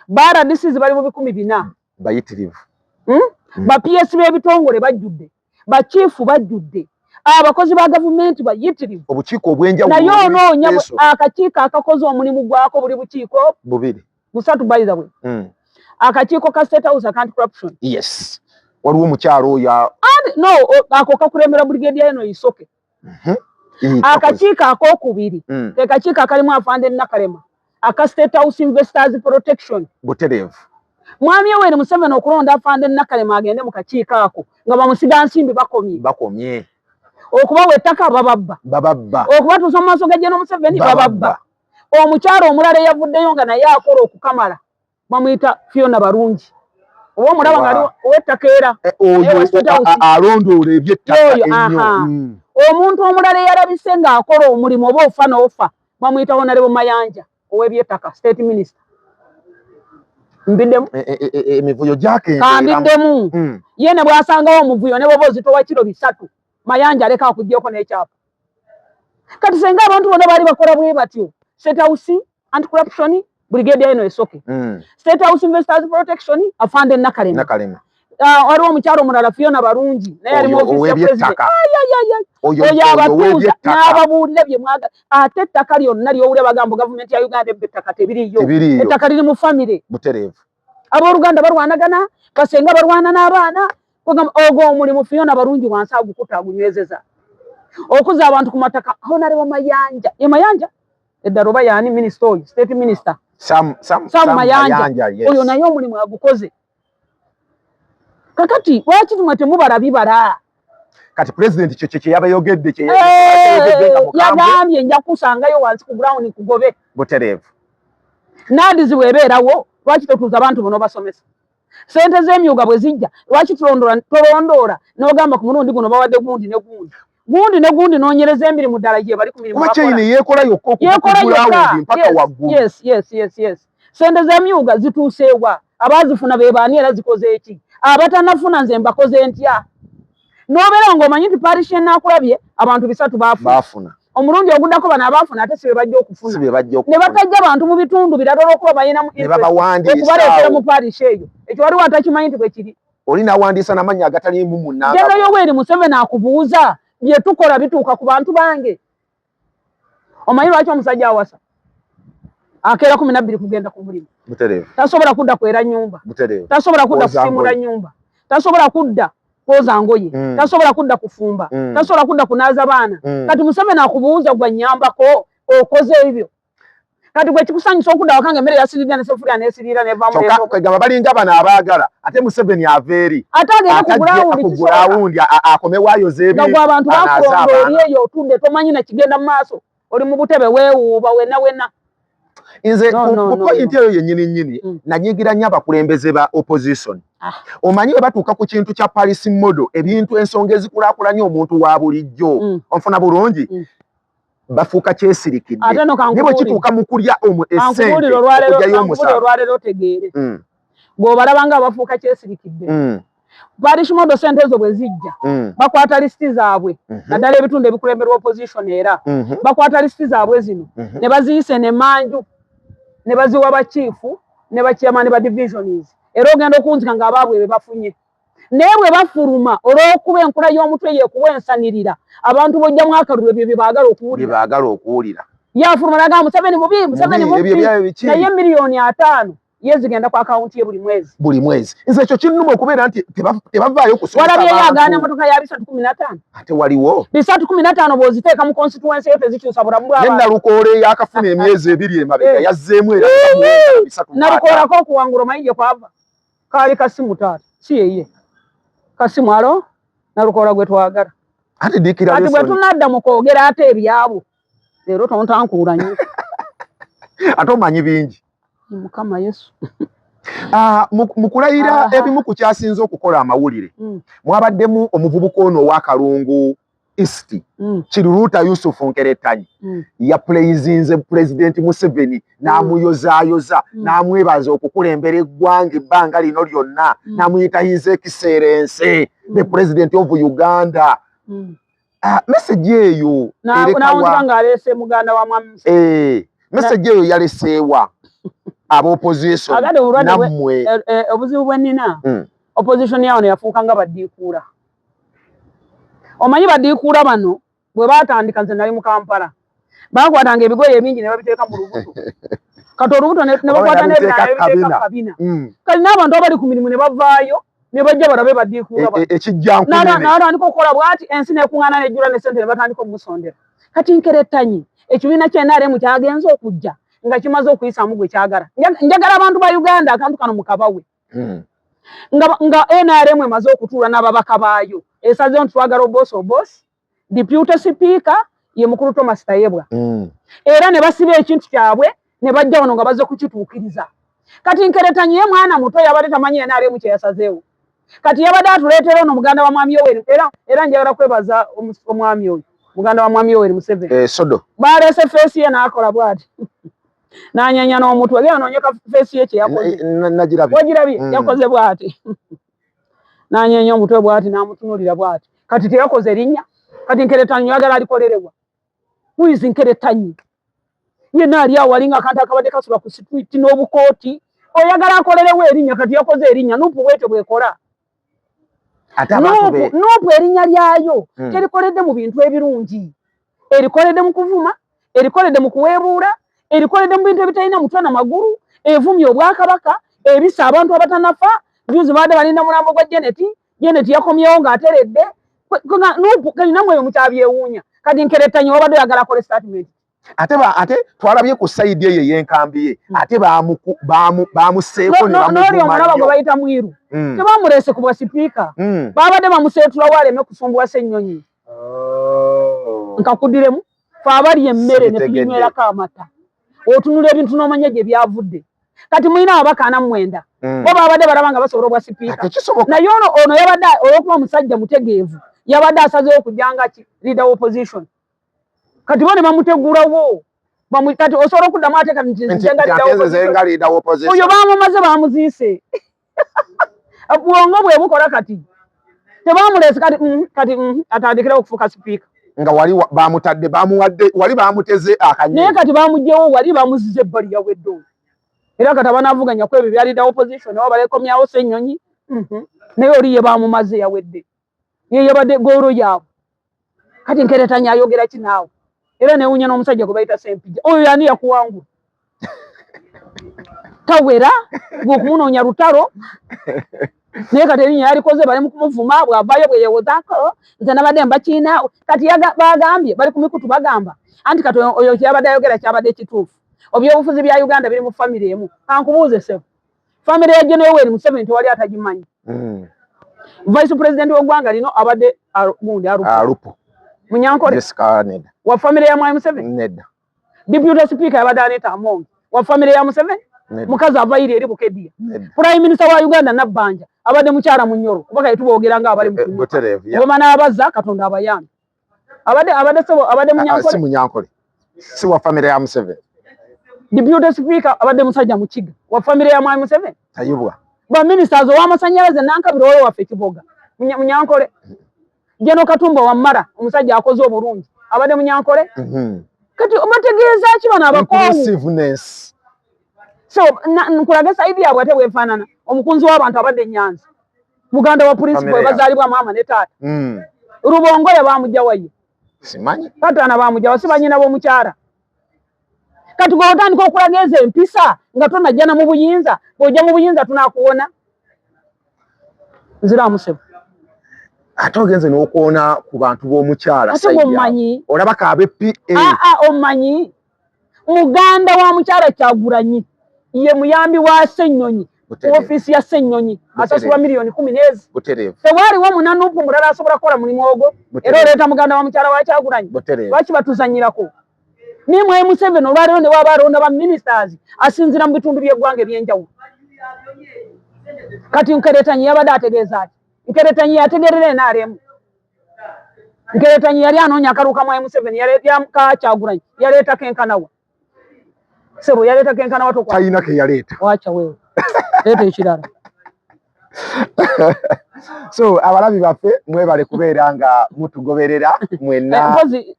Ba RDCs bali mu 4,000. Bayitirivu. Ba PS b'ebitongole bajjudde. Ba chief bajjudde. Abakozi ba gavumenti bayitirivu. Obukiiko obw'enjawulo Naye obuli onoonya special. akakiiko akakoze omulimu gwako buli bukiiko bubiri. Busatu by the way. Akakiiko ka State House Anti-Corruption. Yes. Waliwo omukyalo oyo And no, ako kakulembera brigadier eno Isoke. Akakiiko akokubiri. Ke kakiiko akalimu afande Nakalema. aka State House Investors Protection. Butereevu. Mwami Yoweri Museveni okulonda Afande Nakalema agende mu kakiiko ako nga bamusiga nsimbi bakomye. Bakomye. Okubawa ettaka bababba. Bababba. Okubatuusa mu maaso ga General Museveni bababba. Omukyala omulala eyavuddeyo nga naye akola okukamala bamuyita Fiona Barungi. Oba omulaba nga ali ow'ettaka era. Oyo alondoola eby'ettaka ennyo. Omuntu omulala eyalabise ng'akola omulimu oba ofa n'ofa bamuyita Honorable Mayanja ow'ebyettaka, state minister. Mbiddemu. Emivuyo gyakendeera. Kambiddemu. Ye ne bw'asangawo omuvuyo ne bw'oba ozitowa kiro 3 Mayanja aleka akuggyeko n'ekyapa. Kati senga abantu bonna baali bakola bwe batyo. State House Anti-Corruption Brigade eno esoke. State House Investors Protection Afande Nakalema. Nakalema. Waliwo omukyalo omulala Fiona Barungi naye ali mu office ya president. Oyo abatuuza n'ababuulira bye mwagala. Ate ettaka lyonna ly'owulira bagamba gavumenti ya Uganda ebba ettaka tebiriiyo. Ettaka liri mu famire. Butereevu. Abooluganda balwanagana, basenga balwana n'abaana. Ogwo omulimu Fiona Barungi wansi agukuta agunywezeza. Okuza abantu ku mataka Honorable Mayanja. Ye Mayanja? Eddala oba yaani minisita oyo, state minister. Sam Mayanja, yes. Oyo naye omulimu agukoze. Kakati lwaki tumwe temubala bibala? Kati president kye yabayogedde kye yagambye nja kusangayo wansi ku ground kugobe. Butereevu. Nadizi bw'ebeerawo lwaki totuuza abantu bono basomesa? Sente z'emyuga bwe zijja lwaki tolondoola n'ogamba ku mulundi guno bawadde gundi ne gundi. Gundi ne gundi noonyereza emirimu ddala gye bali ku mirimu bakola. Kuba chain yeekola yokka okuva ku ground mpaka waggulu. Yes. Sente z'emyuga zituuseewa? Abaazifuna be baani era zikoze eki? Abatanafuna nze mbakoze ntya? N'obeera ng'omanyi nti parish enaakulabye abantu 3 baafuna. Omulundi oguddako bano abaafuna ate si be bajja okufuna. Ne batajja bantu mu bitundu birala olw'okuba balinamu okubaleetera mu parish eyo. Ekyo waliwo atakimanyi nti bwe kiri. Oli n'awandiisa n'amannya agataliimu munnanga. General Yoweri Museveni akubuuza bye tukola bituuka ku bantu bange. Omanyi lwaki omusajja awasa? Akeera 12 kugenda ku mulimu. Tasobola kudda kwera nnyumba. Tasobola kudda kusiimula nnyumba. Tasobola kudda kwoza ngoye. Tasobola kudda kufumba. Tasobola kudda kunaaza baana. Kati Museveni akubuuza gwa nnyambako okoze ebyo. Kati gwe kikusanyusa okudda waka ng'emmere yasiriddwa ne seffuliya n'esiriira n'evaamu n'enkoko. Kwegamba balinga bano abaagala ate Museveni ava eri. Ate agende ku gulawundi akomewo ayoze ebintu. Nga gwe abantu bakulonda oli eyo otudde tomanyi na kigenda mu maaso. Oli mu butebe weewuuba wenna wenna. Nze ku point eyo yennyini nnyini nanyigira nnyo abakulembeze ba opposition. Omanyi bwe batuuka ku kintu kya Paris model, ebintu ensonga ezikulaakulanya omuntu wa bulijjo. Onfuna bulungi? Bafuuka kyesirikidde. Naye bwe kituuka mu kulya essente okugyayo omusango. Olwaleero otegeere. Bw'obalaba nga bafuuka kyesirikidde. Parish model sente ezo bwe zijja bakwata lisiti zaabwe naddala ebitundu ebikulemberwa opposition era bakwata lisiti zaabwe zino ne baziyisa n'emmanju ne baziwa bachiifu ne bachairman ba divisions era ogenda okunzika ng'abaabwe be bafunye. Naye bwe bafuluma olw'okuba enkula y'omutwe yeekuwa ensanirira abantu b'ojjamu akalulu ebyo bye baagala okuwulira. Yafuluma n'agamba Museveni mubi, Museveni mubi, naye 50,000,000 ye zigenda ku akawunti ye buli mwezi. Buli mwezi. Nze ekyo kinnuma okubeera nti tebavaayo kusomesa abantu. Walabyeyo agaana emmotoka ya 315. Ate waliwo. 315 bw'oziteeka mu constituency yo tezikyusa bulamu bw'abantu. Ne Nalukoola eyakafuna emyezi 2 emabega yazzeemu era 315. Nalukoolako okuwangula omanyi gye kwava. Kaali kasimu taata, si yeye. Kasimu alo, Nalukoola gwe twagala. Ate dikira Kati bwe tunadda mu kwogera ate ebyabo, leero tontankuula nnyo. Ate omanyi bingi. Mukama Yesu. Mu kulayira ebimu ku kyasinze okukola amawulire, mwabaddemu omuvubuka ono ow'akalungu East, Kiruruta Yusuf Nkeretanyi, yapuleyizinze Pulezidenti Museveni n'amuyozaayoza, n'amwebaza okukulembera eggwanga ebbanga lino lyonna, n'amuyita His Excellency the President of Uganda. Message eyo erekawa ng'aleese muganda wa Mwami Museveni. Message eyo yaleseewa aba opposition nammwe. Obuzibu bwe nnina, opposition yawo ne yafuuka nga baddiikuula. Omanyi baddiikuula bano bwe baatandika nze nali mu Kampala. Baakwatanga ebigoye ebingi ne babiteeka mu lubuto. Kati olubuto ne bakwata n'ebirala ne babiteeka mu kabina. Kati n'abantu abali ku mirimu ne bavaayo ne bajja balabe baddiikuula bano. N'atandika okukola bw'ati ensi n'ekuŋŋaana n'ejjula ne ssente ne batandika okumusondera. Kati Nkeretanyi ekibiina kya NRM kyagenze okujja Nga kimaze okuyisaamu gwe kyagala. Njagala abantu ba Uganda akantu kano mukabawe. Nga NRM emaze okutuula n'ababaka baayo, esazeewo nti twagala Oboth Oboth, deputy speaker ye mukulu Thomas Tayebwa. Era ne basiba ekintu kyabwe ne bajja wano nga bazze kukituukiriza. Kati Nkeretanyi ye mwana muto, yabadde tamanyi NRM kye yasazeewo. Kati yabadde atuleetera ono muganda wa mwami Yoweri, era njagala kwebaza omwami oyo, muganda wa mwami Yoweri Museveni. Sodo. Baleese face ye n'akola bw'ati, n'anyanya n'omutwe. Genda noonyeka face ye kye yakoze. Nagirabye. Wagirabye? Yakoze bw'ati, n'anyenya omutwe bw'ati, n'amutunuulira bw'ati. Kati teyakoze erinnya. Kati Nkeretanyi oyagala alikolerewa? Who is Nkeretanyi? Yenna ali awo alinga akantu akabadde kasula ku street n'obukooti, oyagala akolerewo erinnya? Kati yakoze erinnya. NUP bwetyo bwekola. Ate abantu be NUP erinnya lyayo terikoledde mu bintu ebirungi, erikoledde mu kuvuma, erikoledde mu kuweebuula, erikoledde mu bintu ebitalina mutwe na magulu. Evumye obwakabaka, ebisa abantu abatanafa. Juzi babadde balinda mulambo gwa Janet. Janet yakomyewo ng'ateredde. NUP kati nammwe eyo mukyabyewuunya. Kati Nkeretanyi wabadde oyagala akole statement? Ate twalabye ku side eyo ey'enkambi ye, ate bamuseeko ne N'oli bamuvuma omulaba gwe nnyo. bayita Mwiru, tebamuleese ku bwa sipiika, babadde bamuseetulawo aleme kusumbuwa Ssennyonyi. Nkakuddiremu, fe abalya emmere ne Sibitegedde. tuginywerako amata, otunula ebintu n'omanya gye byavudde. Kati mulina ababaka 49, bo babadde balaba nga basobola obwa sipiika. Tekisoboka. Naye ono yabadde, olw'okuba omusajja mutegeevu, yabadde asazeewo okujjanga ki leader wa opposition. Kati bo ne bamutegulawo. Kati osobola okuddamu ate kati nti Nti nze nga leader wa ate nze opposition. nga leader wa opposition. Oyo bamumaze, bamuziise, bwongo bwe bukola. Kati tebamuleese. Kati atandikirawo okufuuka sipiika. Nga wali bamutadde, bamuwadde wali, bamuteze Naye akanyego. Kati bamugyewo wali, bamuzize ebbali, yawedde oyo. Era kati abanaavuganya ku ebyo bya leader opposition oba balekomyawo Ssennyonyi. Naye oli ye bamumaze, yawedde, ye yabadde goolo yaabwe. Kati Nkeretanya ayogera ki naawe? Era newunya n'omusajja gwe bayita Sempijja oyo, yani yakuwangula tawera gwe okumunoonya lutalo. Naye kati erinnya yalikoze, bali mu kumuvuma. Bw'avaayo bwe yeewozaako, nze nabadde mbakiina. Kati bagambye bali ku mikutu bagamba anti kati oyo kyeyabadde ayogera kyabadde kituufu. Ebyobufuzi bya Uganda biri mu famire emu. Kankubuuze sebo, famire ya General Yoweri Museveni tewali atagimanyi. Vice president w'eggwanga lino abadde gundi Alupo. Alupo. Munyankole? Jessica, nedda. Wa famire ya Mwami Museveni? Nedda. Deputy speaker yabadde Anita Among, wa famire ya Museveni? Nedda. Mukazi avaire eri Bukedia. Nedda. Prime minister wa Uganda Nabbanja abadde mukyala Munyoro, kuba kati tuboogera nga abali mu kunyuka. Butereevu, yeah. Oba n'abazza Katonda abayambe. Abadde sebo abadde Ah, ah, Munyankole? Si Munyankole, si wa famire ya Museveni. Deputy speaker abadde musajja Mukiga, wa famire ya Mwami Museveni? Tayibwa. Ba ministers, ow'amasannyalaze Nankabirwa, oyo waffe Kiboga, Munyankole? General Katumba Wamala, omusajja akoze obulungi, abadde Munyankole? Kati obategeeza ki bano abakoowu? Inclusiveness. So nkulaga side yaabwe ate bwefaanana. Omukunzi w'abantu abadde Nyanza, muganda wa principal, Family. bazaalibwa maama ne taata. Rubongoya bamugja waye? Simanyi. Kataana bamugjawa? Si banyina b'omukyala? Kati gwe otandika okulaga ezo empisa nga tonajja na mu buyinza. Bw'ojja mu buyinza tunakuwona. Nziraamu sebo. Ate ogenze n'okwona ku bantu b'omukyala. Ate side yaabwe. bw'omanyi. Olaba kaabe pa. Aa, omanyi muganda wa mukyala Kyagulanyi ye muyambi wa Ssennyonyi ku ofiisi ya Ssennyonyi, asasulwa miliyoni 10 n'ezi. Tewaaliwo munaNUP mulala asobola kukola mulimu ogwo. Era oleeta muganda wa mukyala wa Kyagulanyi. Lwaki batuzanyirako? Nimwe Museveni olwaleero ne waba alonda ba ministers asinziira mu bitundu by'eggwanga ebyenjawulo. Kati Nkeretanyi yabadde ategeeza ati Nkeretanyi yategerera NRM. Nkeretanyi yali anoonya akaluka mwa Museveni ka Kyagulanyi, yaleeta kenkanawa sebo? Yaleeta kenkanawa? Tokwa Talina ke yaleeta. Wacha wewe, leeta ekirala. So abalabi baffe, mwebale kubeera nga mutugoberera mwenna. Mpozi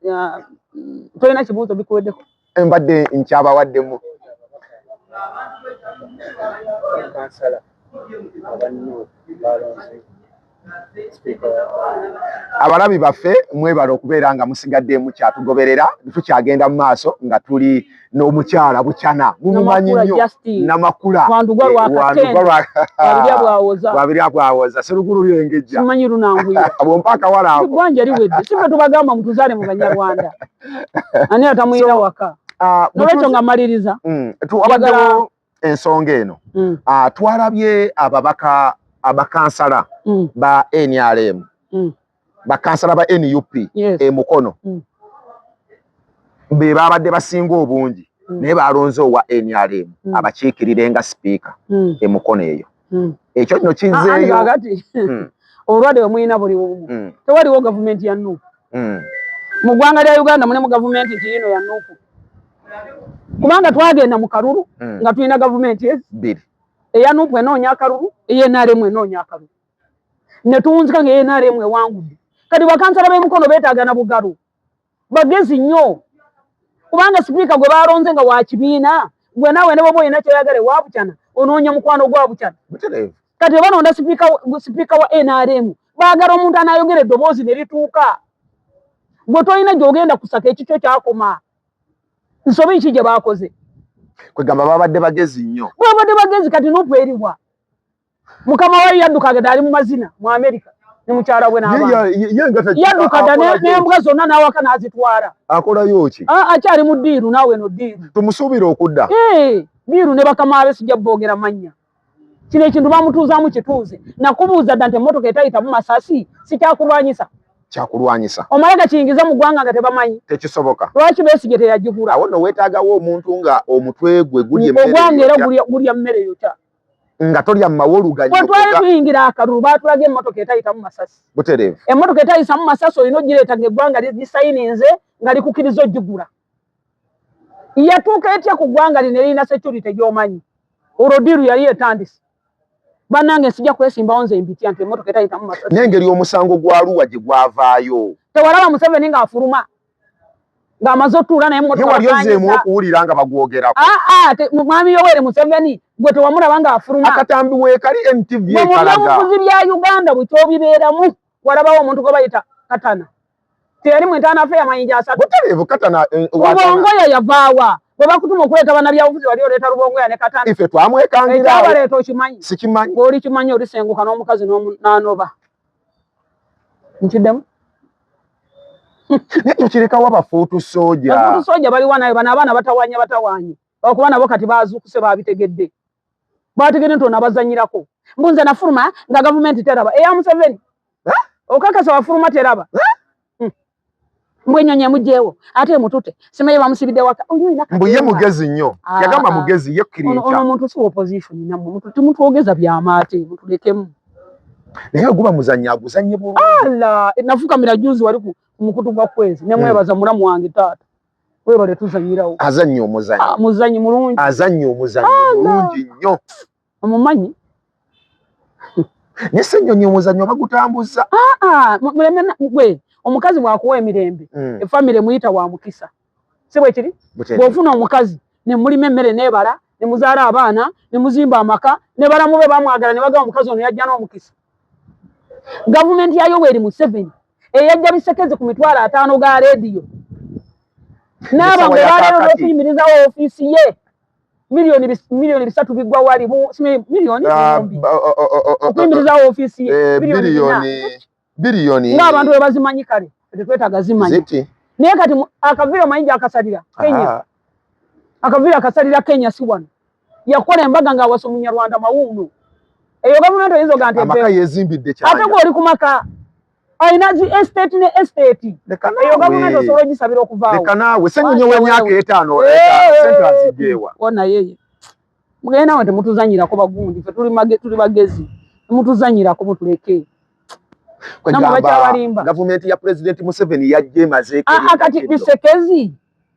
tolina kibuuzo? Bikuweddeko? Mbadde nkyabawaddemu. Kansala abanno balonze sipiika. Abalabi baffe, mwebale okubeera nga musigadde mukyatugoberera. Tukyagenda mu maaso nga tuli n'omukyala Bukyana, mumumanyi Namakula nnyo. Justine. Namakula. Wandugwa lwa Wandugwa lwa Wabirya bwawoza. Wabirya bwawoza serugulu lyengejja. Simanyi lunanguya. Bwompa akawala ako. Eggwanja liwedde. Si ffe tubagamba mutuzaale mu Banyarwanda? Ani atamuyina waka? Nolwekyo nga maliriza tuwabaddewo ensonga eno, twalabye ababaka abakansala ba NRM, bakansala ba NUP e Mukono, be babadde basinga obungi, naye balonze owa NRM abakiikirire nga sipiika e Mukono eyo. Ekyo nno kizzeeyo. Obulwadde bwe mulina buli bumu. Tewaliwo gavumenti ya NUP. Mu ggwanga lya Uganda mulimu gavumenti nti yino ya NUP. Kubanga twagenda mu kalulu nga tulina gavumenti ezi bbiri. Eya NUP enoonya akalulu, eya NRM enoonya akalulu. Ne tuwunzika nga eya NRM ewangudde. Kati bakansala b'e Mukono beetaaga na bugalo. Bagezi nnyo. Kubanga sipiika gwe balonze nga wa kibiina, gwe naawe ne bw'oba olina ky'oyagala ewa Buchana, onoonya mukwano gwa Buchana. Kati balonda sipiika wa NRM, baagala omuntu anaayogera eddoboozi ne lituuka. Gwe tolina gy'ogenda kusaka, ekikyo kyakoma. Nsobi ki gye baakoze? Kwegamba babadde bagezi nnyo. Babadde bagezi. Kati NUP eriwa? Mukama wayo yadduka agenda ali mu mazina mu Amerika ne mukyala we n'abaana. Yadduka dda n'embwa zonna n'awaka n'azitwala. Akolayo ki? Akyali mu ddiiru naawe eno ddiiru. Tumusuubira okudda. Ddiiru ne bakama be sijja boogera mannya. Kino ekintu bamutuuzaamu kituuze. Nakubuuza dda nti emmotoka etayitamu masasi si kyakulwanyisa. Kyakulwanyisa. Omala gakiyingiza mu ggwanga nga tebamanyi. Tekisoboka. Lwaki Besigye teyagigula? Awo nno weetaagawo omuntu nga omutwe gwe gulya emmere. Ogwange era gulya mmere yokya. Nga tolya mawoluga. Bwe twali tuyingira akalulu baatulaga emmotoka etayitamu masasi. Butereevu. Emmotoka etayitamu masasi olina ogireeta ng'eggwanga lisayininze nga likukkiriza ogigula. Yatuuka etya ku ggwanga lino erina security gy'omanyi? Olwo ddiiru yali etandise. Bannange sijja kwesimbawo nze mbitya nti emmotoka etayitamu masasi. N'engeri omusango gwa Luwa gye gwavaayo. Tewalaba Museveni ng'afuluma ng'amaze otuula naye emmotoka. Wali ozzeemu okuwulira nga bagwogerako. Mwami Yoweri Museveni gwe tewamulaba ng'afuluma. Akatambi weekali NTV ekalaga. Mu byobufuzi bya Uganda bwe kyobibeeramu walabawo omuntu gwe bayita Katana. Teyali mu internal affair amayinja asatu. Butereevu Katana. Rubongoya yavaawa. Bwe bakutuma okuleeta bannabyabufuzi wali oleeta Rubongoya ne Katana. Ife twamwekangira. Ekyabaleeta okimanyi. Sikimanyi. Bw'oli kimanyi olisenguka n'omukazi n'anoba. Nkiddemu. Naye tukirekawo abafuutu sooja. Abafuutu sooja baliwa naye bano abaana batawanya batawanye. Okuba nabo kati bazuukuse babitegedde. Bategedde nti ono abazannyirako. Mbu nze nafuluma nga gavumenti teraba. Eya Museveni. Okakasa wafuluma teraba. Mbu ennyonyi emugyewo ate emutute simanyi bamusibidde waka. Mbu ye mugezi nnyo. Yagamba mugezi ye kkiriza. Ono omuntu si opposition nammwe temutwogeza byama ate mutulekemu. Naye guba muzannyo aguzannye bulungi. Ala nafukamira juzi wali ku mukutu gwa Kwezi ne mwebaza mulamu wange taata. Webale tuzannyirawo. Azannya omuzannyo. Muzannyi mulungi. Azannya omuzannyo mulungi nnyo. Omumanyi? Ne Ssennyonyi omuzannyo bagutambuza. Muleme gwe omukazi bw'akuwa emirembe efamire muyita wa mukisa. Si bwe kiri? Bw'ofuna omukazi ne mulima emmere n'ebala ne muzaala abaana ne muzimba amaka ne balamu be bamwagala ne bagamba omukazi ono yajja n'omukisa. Gavumenti ya Yoweri Museveni eyajja bisekeze ku 50,000 ga leediyo n'aba nga olwaleero n'okuyimirizawo ofiisi ye miliyoni 3 biggwa wali miliyoni okuyimirizawo ofiisi ye biliyoni ng'abantu bwe bazimanyi kale tetwetaaga zimanyi. Naye kati akaviiri omanyi gy'akasalira Kenya. Akaviiri akasalira Kenya si wano. Yakola embaga ng'awasa Omunyarwanda mawuuno. Eyo gavumenti oyinza oga nti amaka yeezimbidde kyanya. Ate gwe oli ku maka alina zi estate ne estate. Eyo gavumenti osobola ogisabira okuvaawo. Leka naawe Ssennyonyi w'emyaka 5 ssente azigyewa. Wona yeye. Mugende nawe temutuzannyirako bagundi ffe tuli bagezi. Temutuzannyirako mutuleke. Kwegamba gavumenti ya Pulezidenti Museveni yajja emazeeko. Kati bisekezi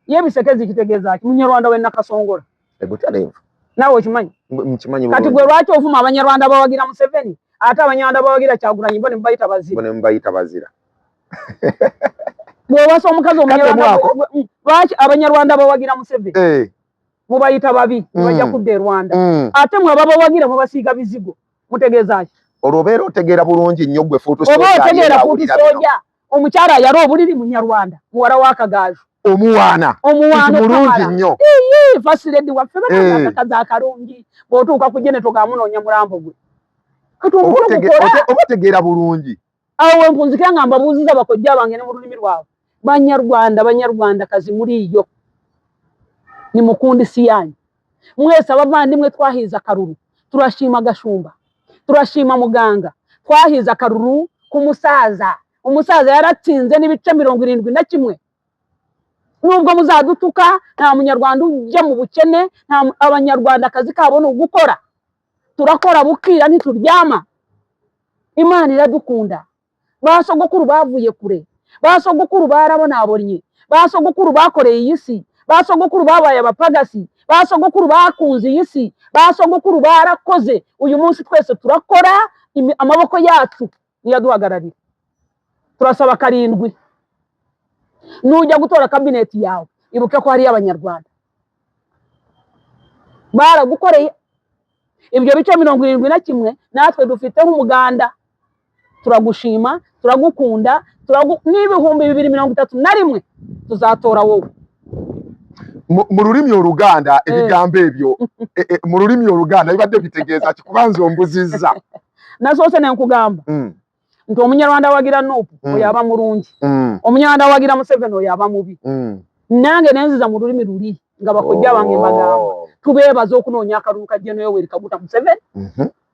ye bisekezi kitegeeza ki? Munyarwanda w'e Nakasongola. Naawe okimanyi? Nkimanyi. Kati gwe lwaki ovuma Abanyarwanda bawagira Museveni ate Abanyarwanda bawagira Kyagulanyi bo ne mubayita bazira? Bo ne mubayita bazira. Bw'owasa omukazi Omunyarwanda lwaki Abanyarwanda bawagira Museveni mubayita babi bajja kudda e Rwanda ate mwe ababawagira mubasiiga bizigo mutegeeza ki? Olwo obeera otegeera bulungi nnyo gwe fuutu sooja. Oba otegeera fuutu sooja omukyala ayala obuliri Munyarwanda muwala wa Kagaaju. Omuwaana. Omuwaana mulungi nnyo. First lady waffe batakaza akalungi bw'otuuka ku Geneto gaamunoonya mulambo gwe. Kati oba otegeera bulungi. Awo wempunzikira nga mbabuuziza bakojja bange ne mu lulimi lwabwe. Banyarwanda, Banyarwandakazi muliiyo. Nimukunde isi yanyu mwese. Abavandimwe, twahize akaruru, turashima Gashumba, turashima muganga. Twahize akaruru k'umusaza, umusaza yaratsinze n'ibice 71. Nubwo muzadutuka, nta munyarwanda ujya mu bukene, nta abanyarwanda akazi kabo ni ugukora, turakora bukira, ntituryama. Imana iradukunda. Ba sogokuru bavuye kure, ba sogokuru barabonabonye, ba sogokuru bakoreye iyi si, ba sogokuru babaye abapagasi, ba sogokuru bakunze iyi si, ba sogokuru barakoze. Uyu munsi twese turakora, amaboko yacu niyo aduhagararira. Turasaba karindwi, nujya gutora kabineti yawe, ibuke ko hariyo abanyarwanda baragukoreye. Ibyo bice 71 natwe dufiteho umuganda. Turagushima, turagukunda, n'2031 tuzatora wowe. Mu lulimi oluganda, ebigambo ebyo mu lulimi oluganda bibadde bitegeeza ki? Kubanza ombuzizza. Nasoose nenkugamba nti omunyarwanda awagira NUP oyo aba mulungi, omunyarwanda awagira Museveni oyo aba mubi. Nange nenziza mu lulimi luli nga bakojja bange mbagamba, tubeebaza okunoonya akalulu ka Gen Yoweri Kaguta Museveni.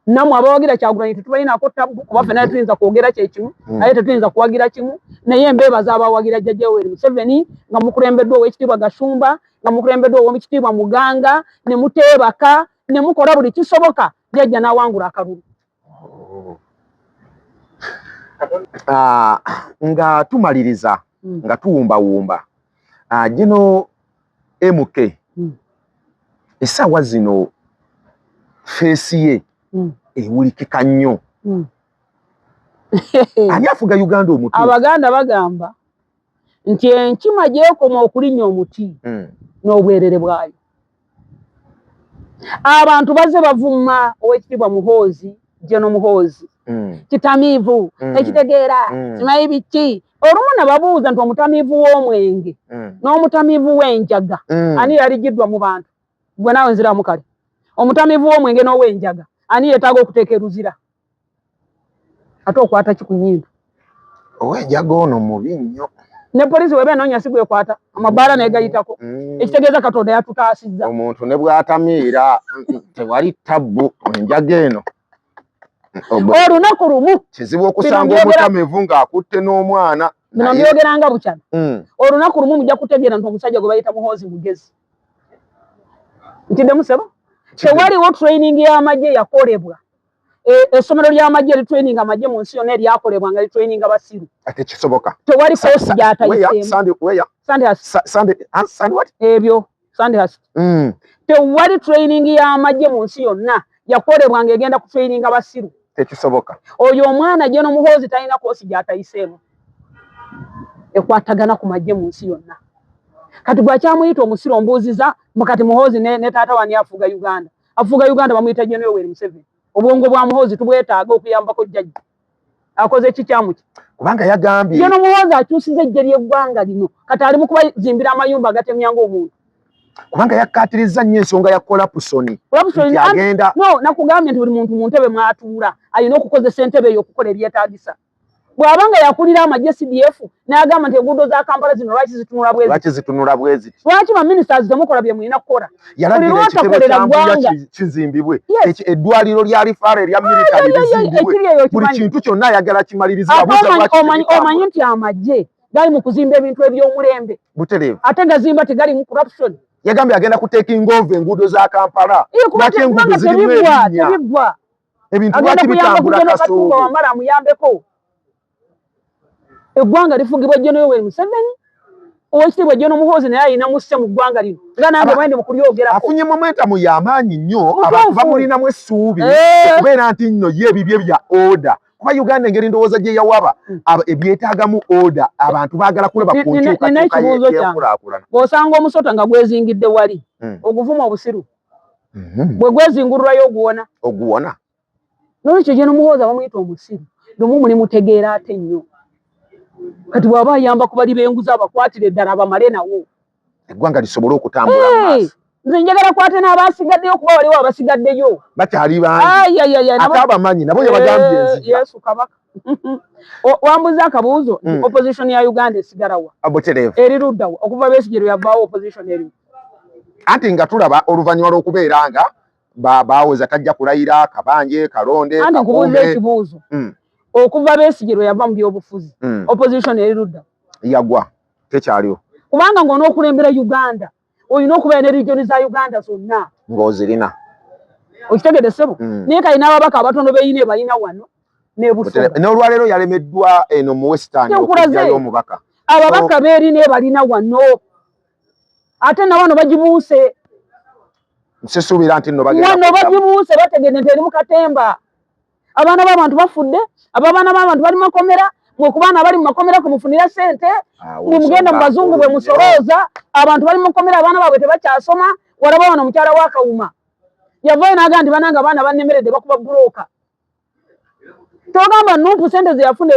Nammwe abawagira Kyagulanyi tetubalinaako tabbu, kuba ffenna tetuyinza kwogera kyekimu, naye tetuyinza kuwagira kimu. Naye mbeebaza abawagira Jjajja Yoweri Museveni nga mukulembeddwa ow'ekitiibwa Gashumba, nga mukulembeddwa ow'ekitiibwa Muganga, ne muteebaka ne mukola buli kisoboka jjajja n'awangula akalulu. Ah, nga tumaliriza, nga tuwumbawumba, gino MK, essaawa zino face ye ewulikika nnyo. Ani afuga Uganda omutuufu? Abaganda bagamba nti enkima gyekoma okulinnya omuti n'obwerere bwayo. Abantu bazze bavuma owekitiibwa Muhoozi, General Muhoozi, kitamiivu, tekitegeera, simanyi biki. Olumu nababuuza nti omutamiivu w'omwenge n'omutamiivu w'enjaga, ani yaligiddwa mu bantu? Gwe naawe nziramu kale, omutamiivu w'omwenge n'ow'enjaga, ani yeetaaga okuteeka eruzira? Ate okwata ki ku nnyindo? Ow'enjaga ono mubi nnyo. Ne poliisi weba enoonya si gwekwata, amabaala negayitako. Ekitegeeza Katonda yatutaasizza. Omuntu ne bw'atamiira tewali tabbu, enjaga eno Olunaku lumu kizibu okusanga omutamiivu ng'akutte n'omwana. Bino mbyogeranga bukyana. Olunaku lumu mujja kutegeera nti omusajja gwe bayita Muhoozi mugezi. Ntiddemu sebo, tewaliwo training y'amagye yakolebwa, essomero ly'amagye eritraining amagye mu nsi yonna eryakolebwa nga litraininga basiru. Tekisoboka. Tewali course gy'atayiseemu. Ebyo Sandhurst. Tewali training y'amagye mu nsi yonna yakolebwa ng'egenda kutraininga basiru. Tekisoboka. Oyo omwana General Muhoozi talina course gy'atayiseemu ekwatagana ku magye mu nsi yonna. Kati gwakyamuyita omusiru, ombuuziza mukati Muhoozi ne taata wani afuga Uganda? Afuga Uganda bamuyita General Yoweri Museveni. Obwongo bwa Muhoozi tubwetaaga okuyambako jjajja. Akoze kikyamu ki? Kubanga yagambye General Muhoozi akyusiza eggye ly'eggwanga lino, kati ali mu kubazimbira amayumba agatemya ng'omuntu. Kubanga yakkaatiriza nnyo ensonga ya corruption. Agenda no nakugambye nti buli muntu mu ntebe mw'atuula alina okukozesa entebe eyo okukola ebyetaagisa. Bw'aba nga yakulira amagye CDF n'agamba nti enguudo za Kampala zino lwaki zitunula bwezi? Lwaki zitunula bwezi? Lwaki ba ministers temukola bye mulina kukola? Yalagira ekitebe kya Mbuya kizimbibwe, eddwaliro lya referral erya military lizimbibwe, buli kintu kyonna ayagala kimaliriza. Omanyi nti amagye gali mu kuzimba ebintu eby'omulembe. Butereevu. Ate gazimba tegalimu corruption. Yagambye agenda kutekinga over enguudo za Kampala. Lwaki enguudo zirimu ebinnya? Tebiggwa. Ebintu lwaki bitambula kasoobo? Wamala amuyambeko. Eggwanga lifugibwa General Yoweri Museveni. Owekitiibwa General Muhoozi naye alina musse mu ggwanga lino, nga nange bwendi mu kulyogerako. Afunye momentum y'amaanyi nnyo, abantu bamulinamu essuubi okubeera nti nno ye ebibye bya order, kuba Uganda engeri ndowooza gye yawaba ebyetaagamu order, abantu baagala kulaba ku nkyukakyuka y'enkulaakulana. Bw'osanga omusota nga gwezingidde wali, oguvuma obusiru, bwe gwezingululayo oguwona? Oguwona. Nolwekyo General Muhoozi bamuyita omusiru, lumu muli mutegeera ate nnyo. Kati bw'aba ayamba ku bali b'enguzi, abakwatire eddala abamale nawo. Eggwanga lisobole okutambula mu maaso. Nze njagala kwate n'abasigaddeyo, kuba waliwo abasigaddeyo. Bakyali bangi, ate abamanyi nabo yabagambye enzija. Yesu kabaka. Wambuza akabuuzo, opposition ya Uganda esigalawa? Butereevu. Eri luddawa? Okuva Besigye lwe yavaawo, opposition eriwo? Anti nga tulaba oluvannyuma lw'okubeera nga baweza tajja kulayira Kabanje Kalonde. Anti nkubuuza ekibuuzo, okuva Besigye lwe yava mu byobufuzi, opposition eri ludda? Yagwa, tekyaliwo. Kubanga ng'onookulembera Uganda olina okubeera ne region za Uganda zonna ng'ozirina. Okitegedde, ssebo? Naye kali n'ababaka abatono beyina balina wano nebusoga. N'olwaleero yalemeddwa eno mu Western okuggyayo omubaka. Ababaka beerina balina wano, ate na wano bagibuuse. Sisuubira nti nno bagenda wano bagibuuse, bategedde nti eri mu katemba. Abaana b'abantu bafudde, abaana b'abantu bali makomera. Mwe ku baana abali mu makomera kumufunira ssente, mwe mugenda mu bazungu bwe musolooza. Abantu bali mu makomera, abaana baabwe tebakyasoma. Walaba wano omukyala wa Kawuma yavaayo n'agamba nti banange abaana bannemeredde, bakuba buroka. Togamba NUP sente zeyafuna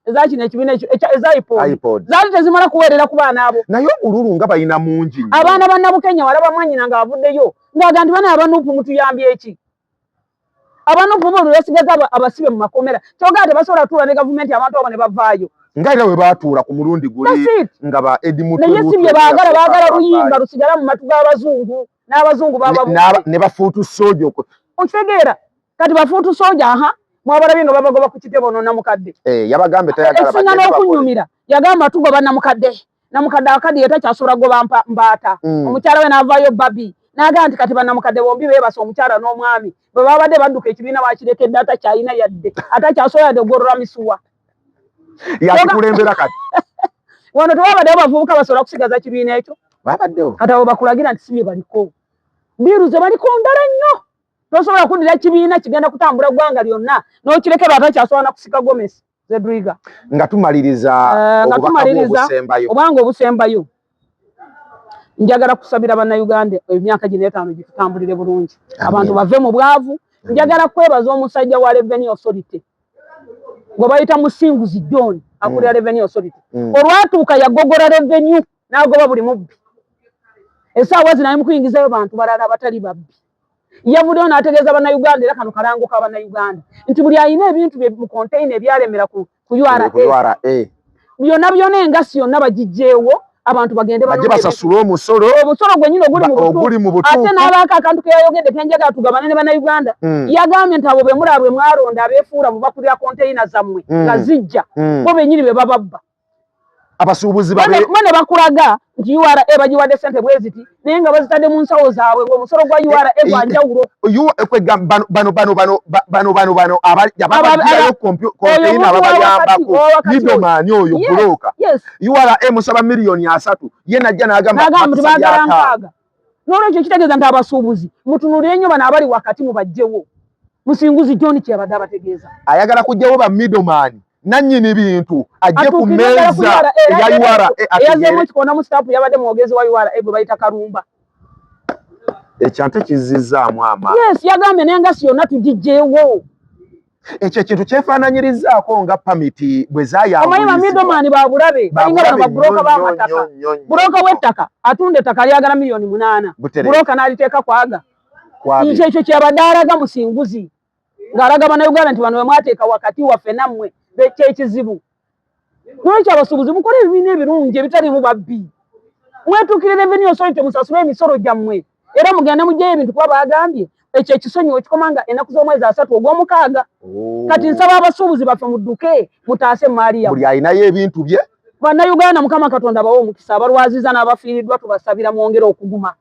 eza kino ekibiina eza iPod zaali tezimala kuweerera ku baana abo. Naye obululu nga balina mungi. Abaana ba Nabukenya, walaba mwanyina nga avuddeyo ng'aga nti bana aba NUP mutuyambye eki? Aba NUP bo lwesigaza abasibe mu makomera. Kyogamba tebasobola kutuula ne gavumenti, abantu abo ne bavaayo. Nga era bwe baatuula ku mulundi guli nga ba Eddie Mutwe. Naye si bye baagala. Baagala luyimba lusigala mu matu g'abazungu n'abazungu baba ne ba foot soldier. Okitegeera? Kati ba foot soldier, aha, mwabalabye nga babagoba ku kitebe. Ono namukadde eh, yabagambe tayagala. Esinga n'okunyumira, yagamba tugoba namukadde. Namukadde akadde yetakyasobola kugoba mbaata. Omukyala we n'avaayo babi n'agamba nti kati bannamukadde bombi beebasa, omukyala n'omwami, bwe babadde badduka ekibiina bakirekedde, atakyalina yadde, atakyasobola yadde kugolola misuwa. Yakikulembera kati. Wano tewabaddewo bavubuka basobola kusigaza kibiina ekyo. Babaddewo. Kati abo bakulagira nti si bye baliko, biru ze baliko ndala nnyo. Tosobola kuddira kibiina kigenda kutambula ggwanga lyonna n'okirekerwa atakyasobola na kusika gomesi zedriga. Nga tumaliriza, nga tumaliriza, obanga obusembayo, njagala kusabira bannayuganda emyaka gino 5 gitutambulire bulungi, abantu bave mu bwavu. Njagala kwebaza omusajja wa Revenue Authority gwe bayita Musinguzi John, akulira Revenue Authority. Olwatuuka yagogora revenue n'agoba buli mubbi. Essaawa zino ali mu kuyingizayo bantu balala abatali babbi. Yavuddeyo n'ategeeza bannayuganda, era kano kalango ka bannayuganda, nti buli alina ebintu bye mu container ebyalemera ku URA byonna byonna, engasi yonna bagijjeewo, abantu bagende bajje basasule omusolo. Omusolo gwennyini oguli mu butuufu. Ate n'abaako akantu ke yayogedde kenjagala tugabane ne bannayuganda. Yagambye nti abo be mulaba bwe mwalonda abeefuula mu bakulira konteyina zammwe nga zijja, bo bennyini be bababba. Abasuubuzi. Bo ne bakulaga nti URA bagiwadde sente bwe ziti, naye nga bazitadde mu nsawo zaabwe, ng'omusolo gwa URA gwa njawulo. Bano bano bano bano bano bano bano ababagirayo konteyina ababayambako, middleman oyo, broker. URA musaba miliyoni 30, ye najja n'agamba nti baagala 60. N'olwekyo kitegeeza nti abasuubuzi mutunuulire nnyo bano abali wakati, mubajjewo. Musinguzi John kyeyabadde abategeeza. Ayagala kujjawo ba middleman, nannyini bintu ajje ku mmeeza eya URA. Eyazeemu ekikonamu sitapu yabadde mwogezi wa URA gwe bayita Kalumba. Ekyo ate kizzizaamu amaanyi. Yes, yagambye n'engasi yonna tugijjeewo. Ekyo ekintu kyefaananyirizaako nga permit bwe Omanyi ba middleman babulabe, balinga bano baburoka b'amataka. Buroka w'ettaka atunda ettaka lyagala miliyoni 8, buroka n'aliteeka kwaga. Nti ekyo kyabadde alaga Musinguzi, ng'alaga bannayuganda nti bano bemwateeka wakati waffe nammwe kyekizibu. Lwekyo abasuubuzi mukole ebibiina ebirungi ebitaliimu babbi, mwetuukire Revenue Authority, musasule emisolo gyammwe, era mugende mugyeyo ebintu, kuba bagambye ekyo ekisonyiwo kikoma nga ennaku z'omwezi 30 ogw'omukaaga. Kati nsaba abasuubuzi baffe mudduke mutaase emaali yammwe. Buli alinayo ebintu bye. Bannayuganda, Mukama Katonda bawe omukisa. Abalwaziza n'abafiiriddwa tubasabira mwongere okuguma.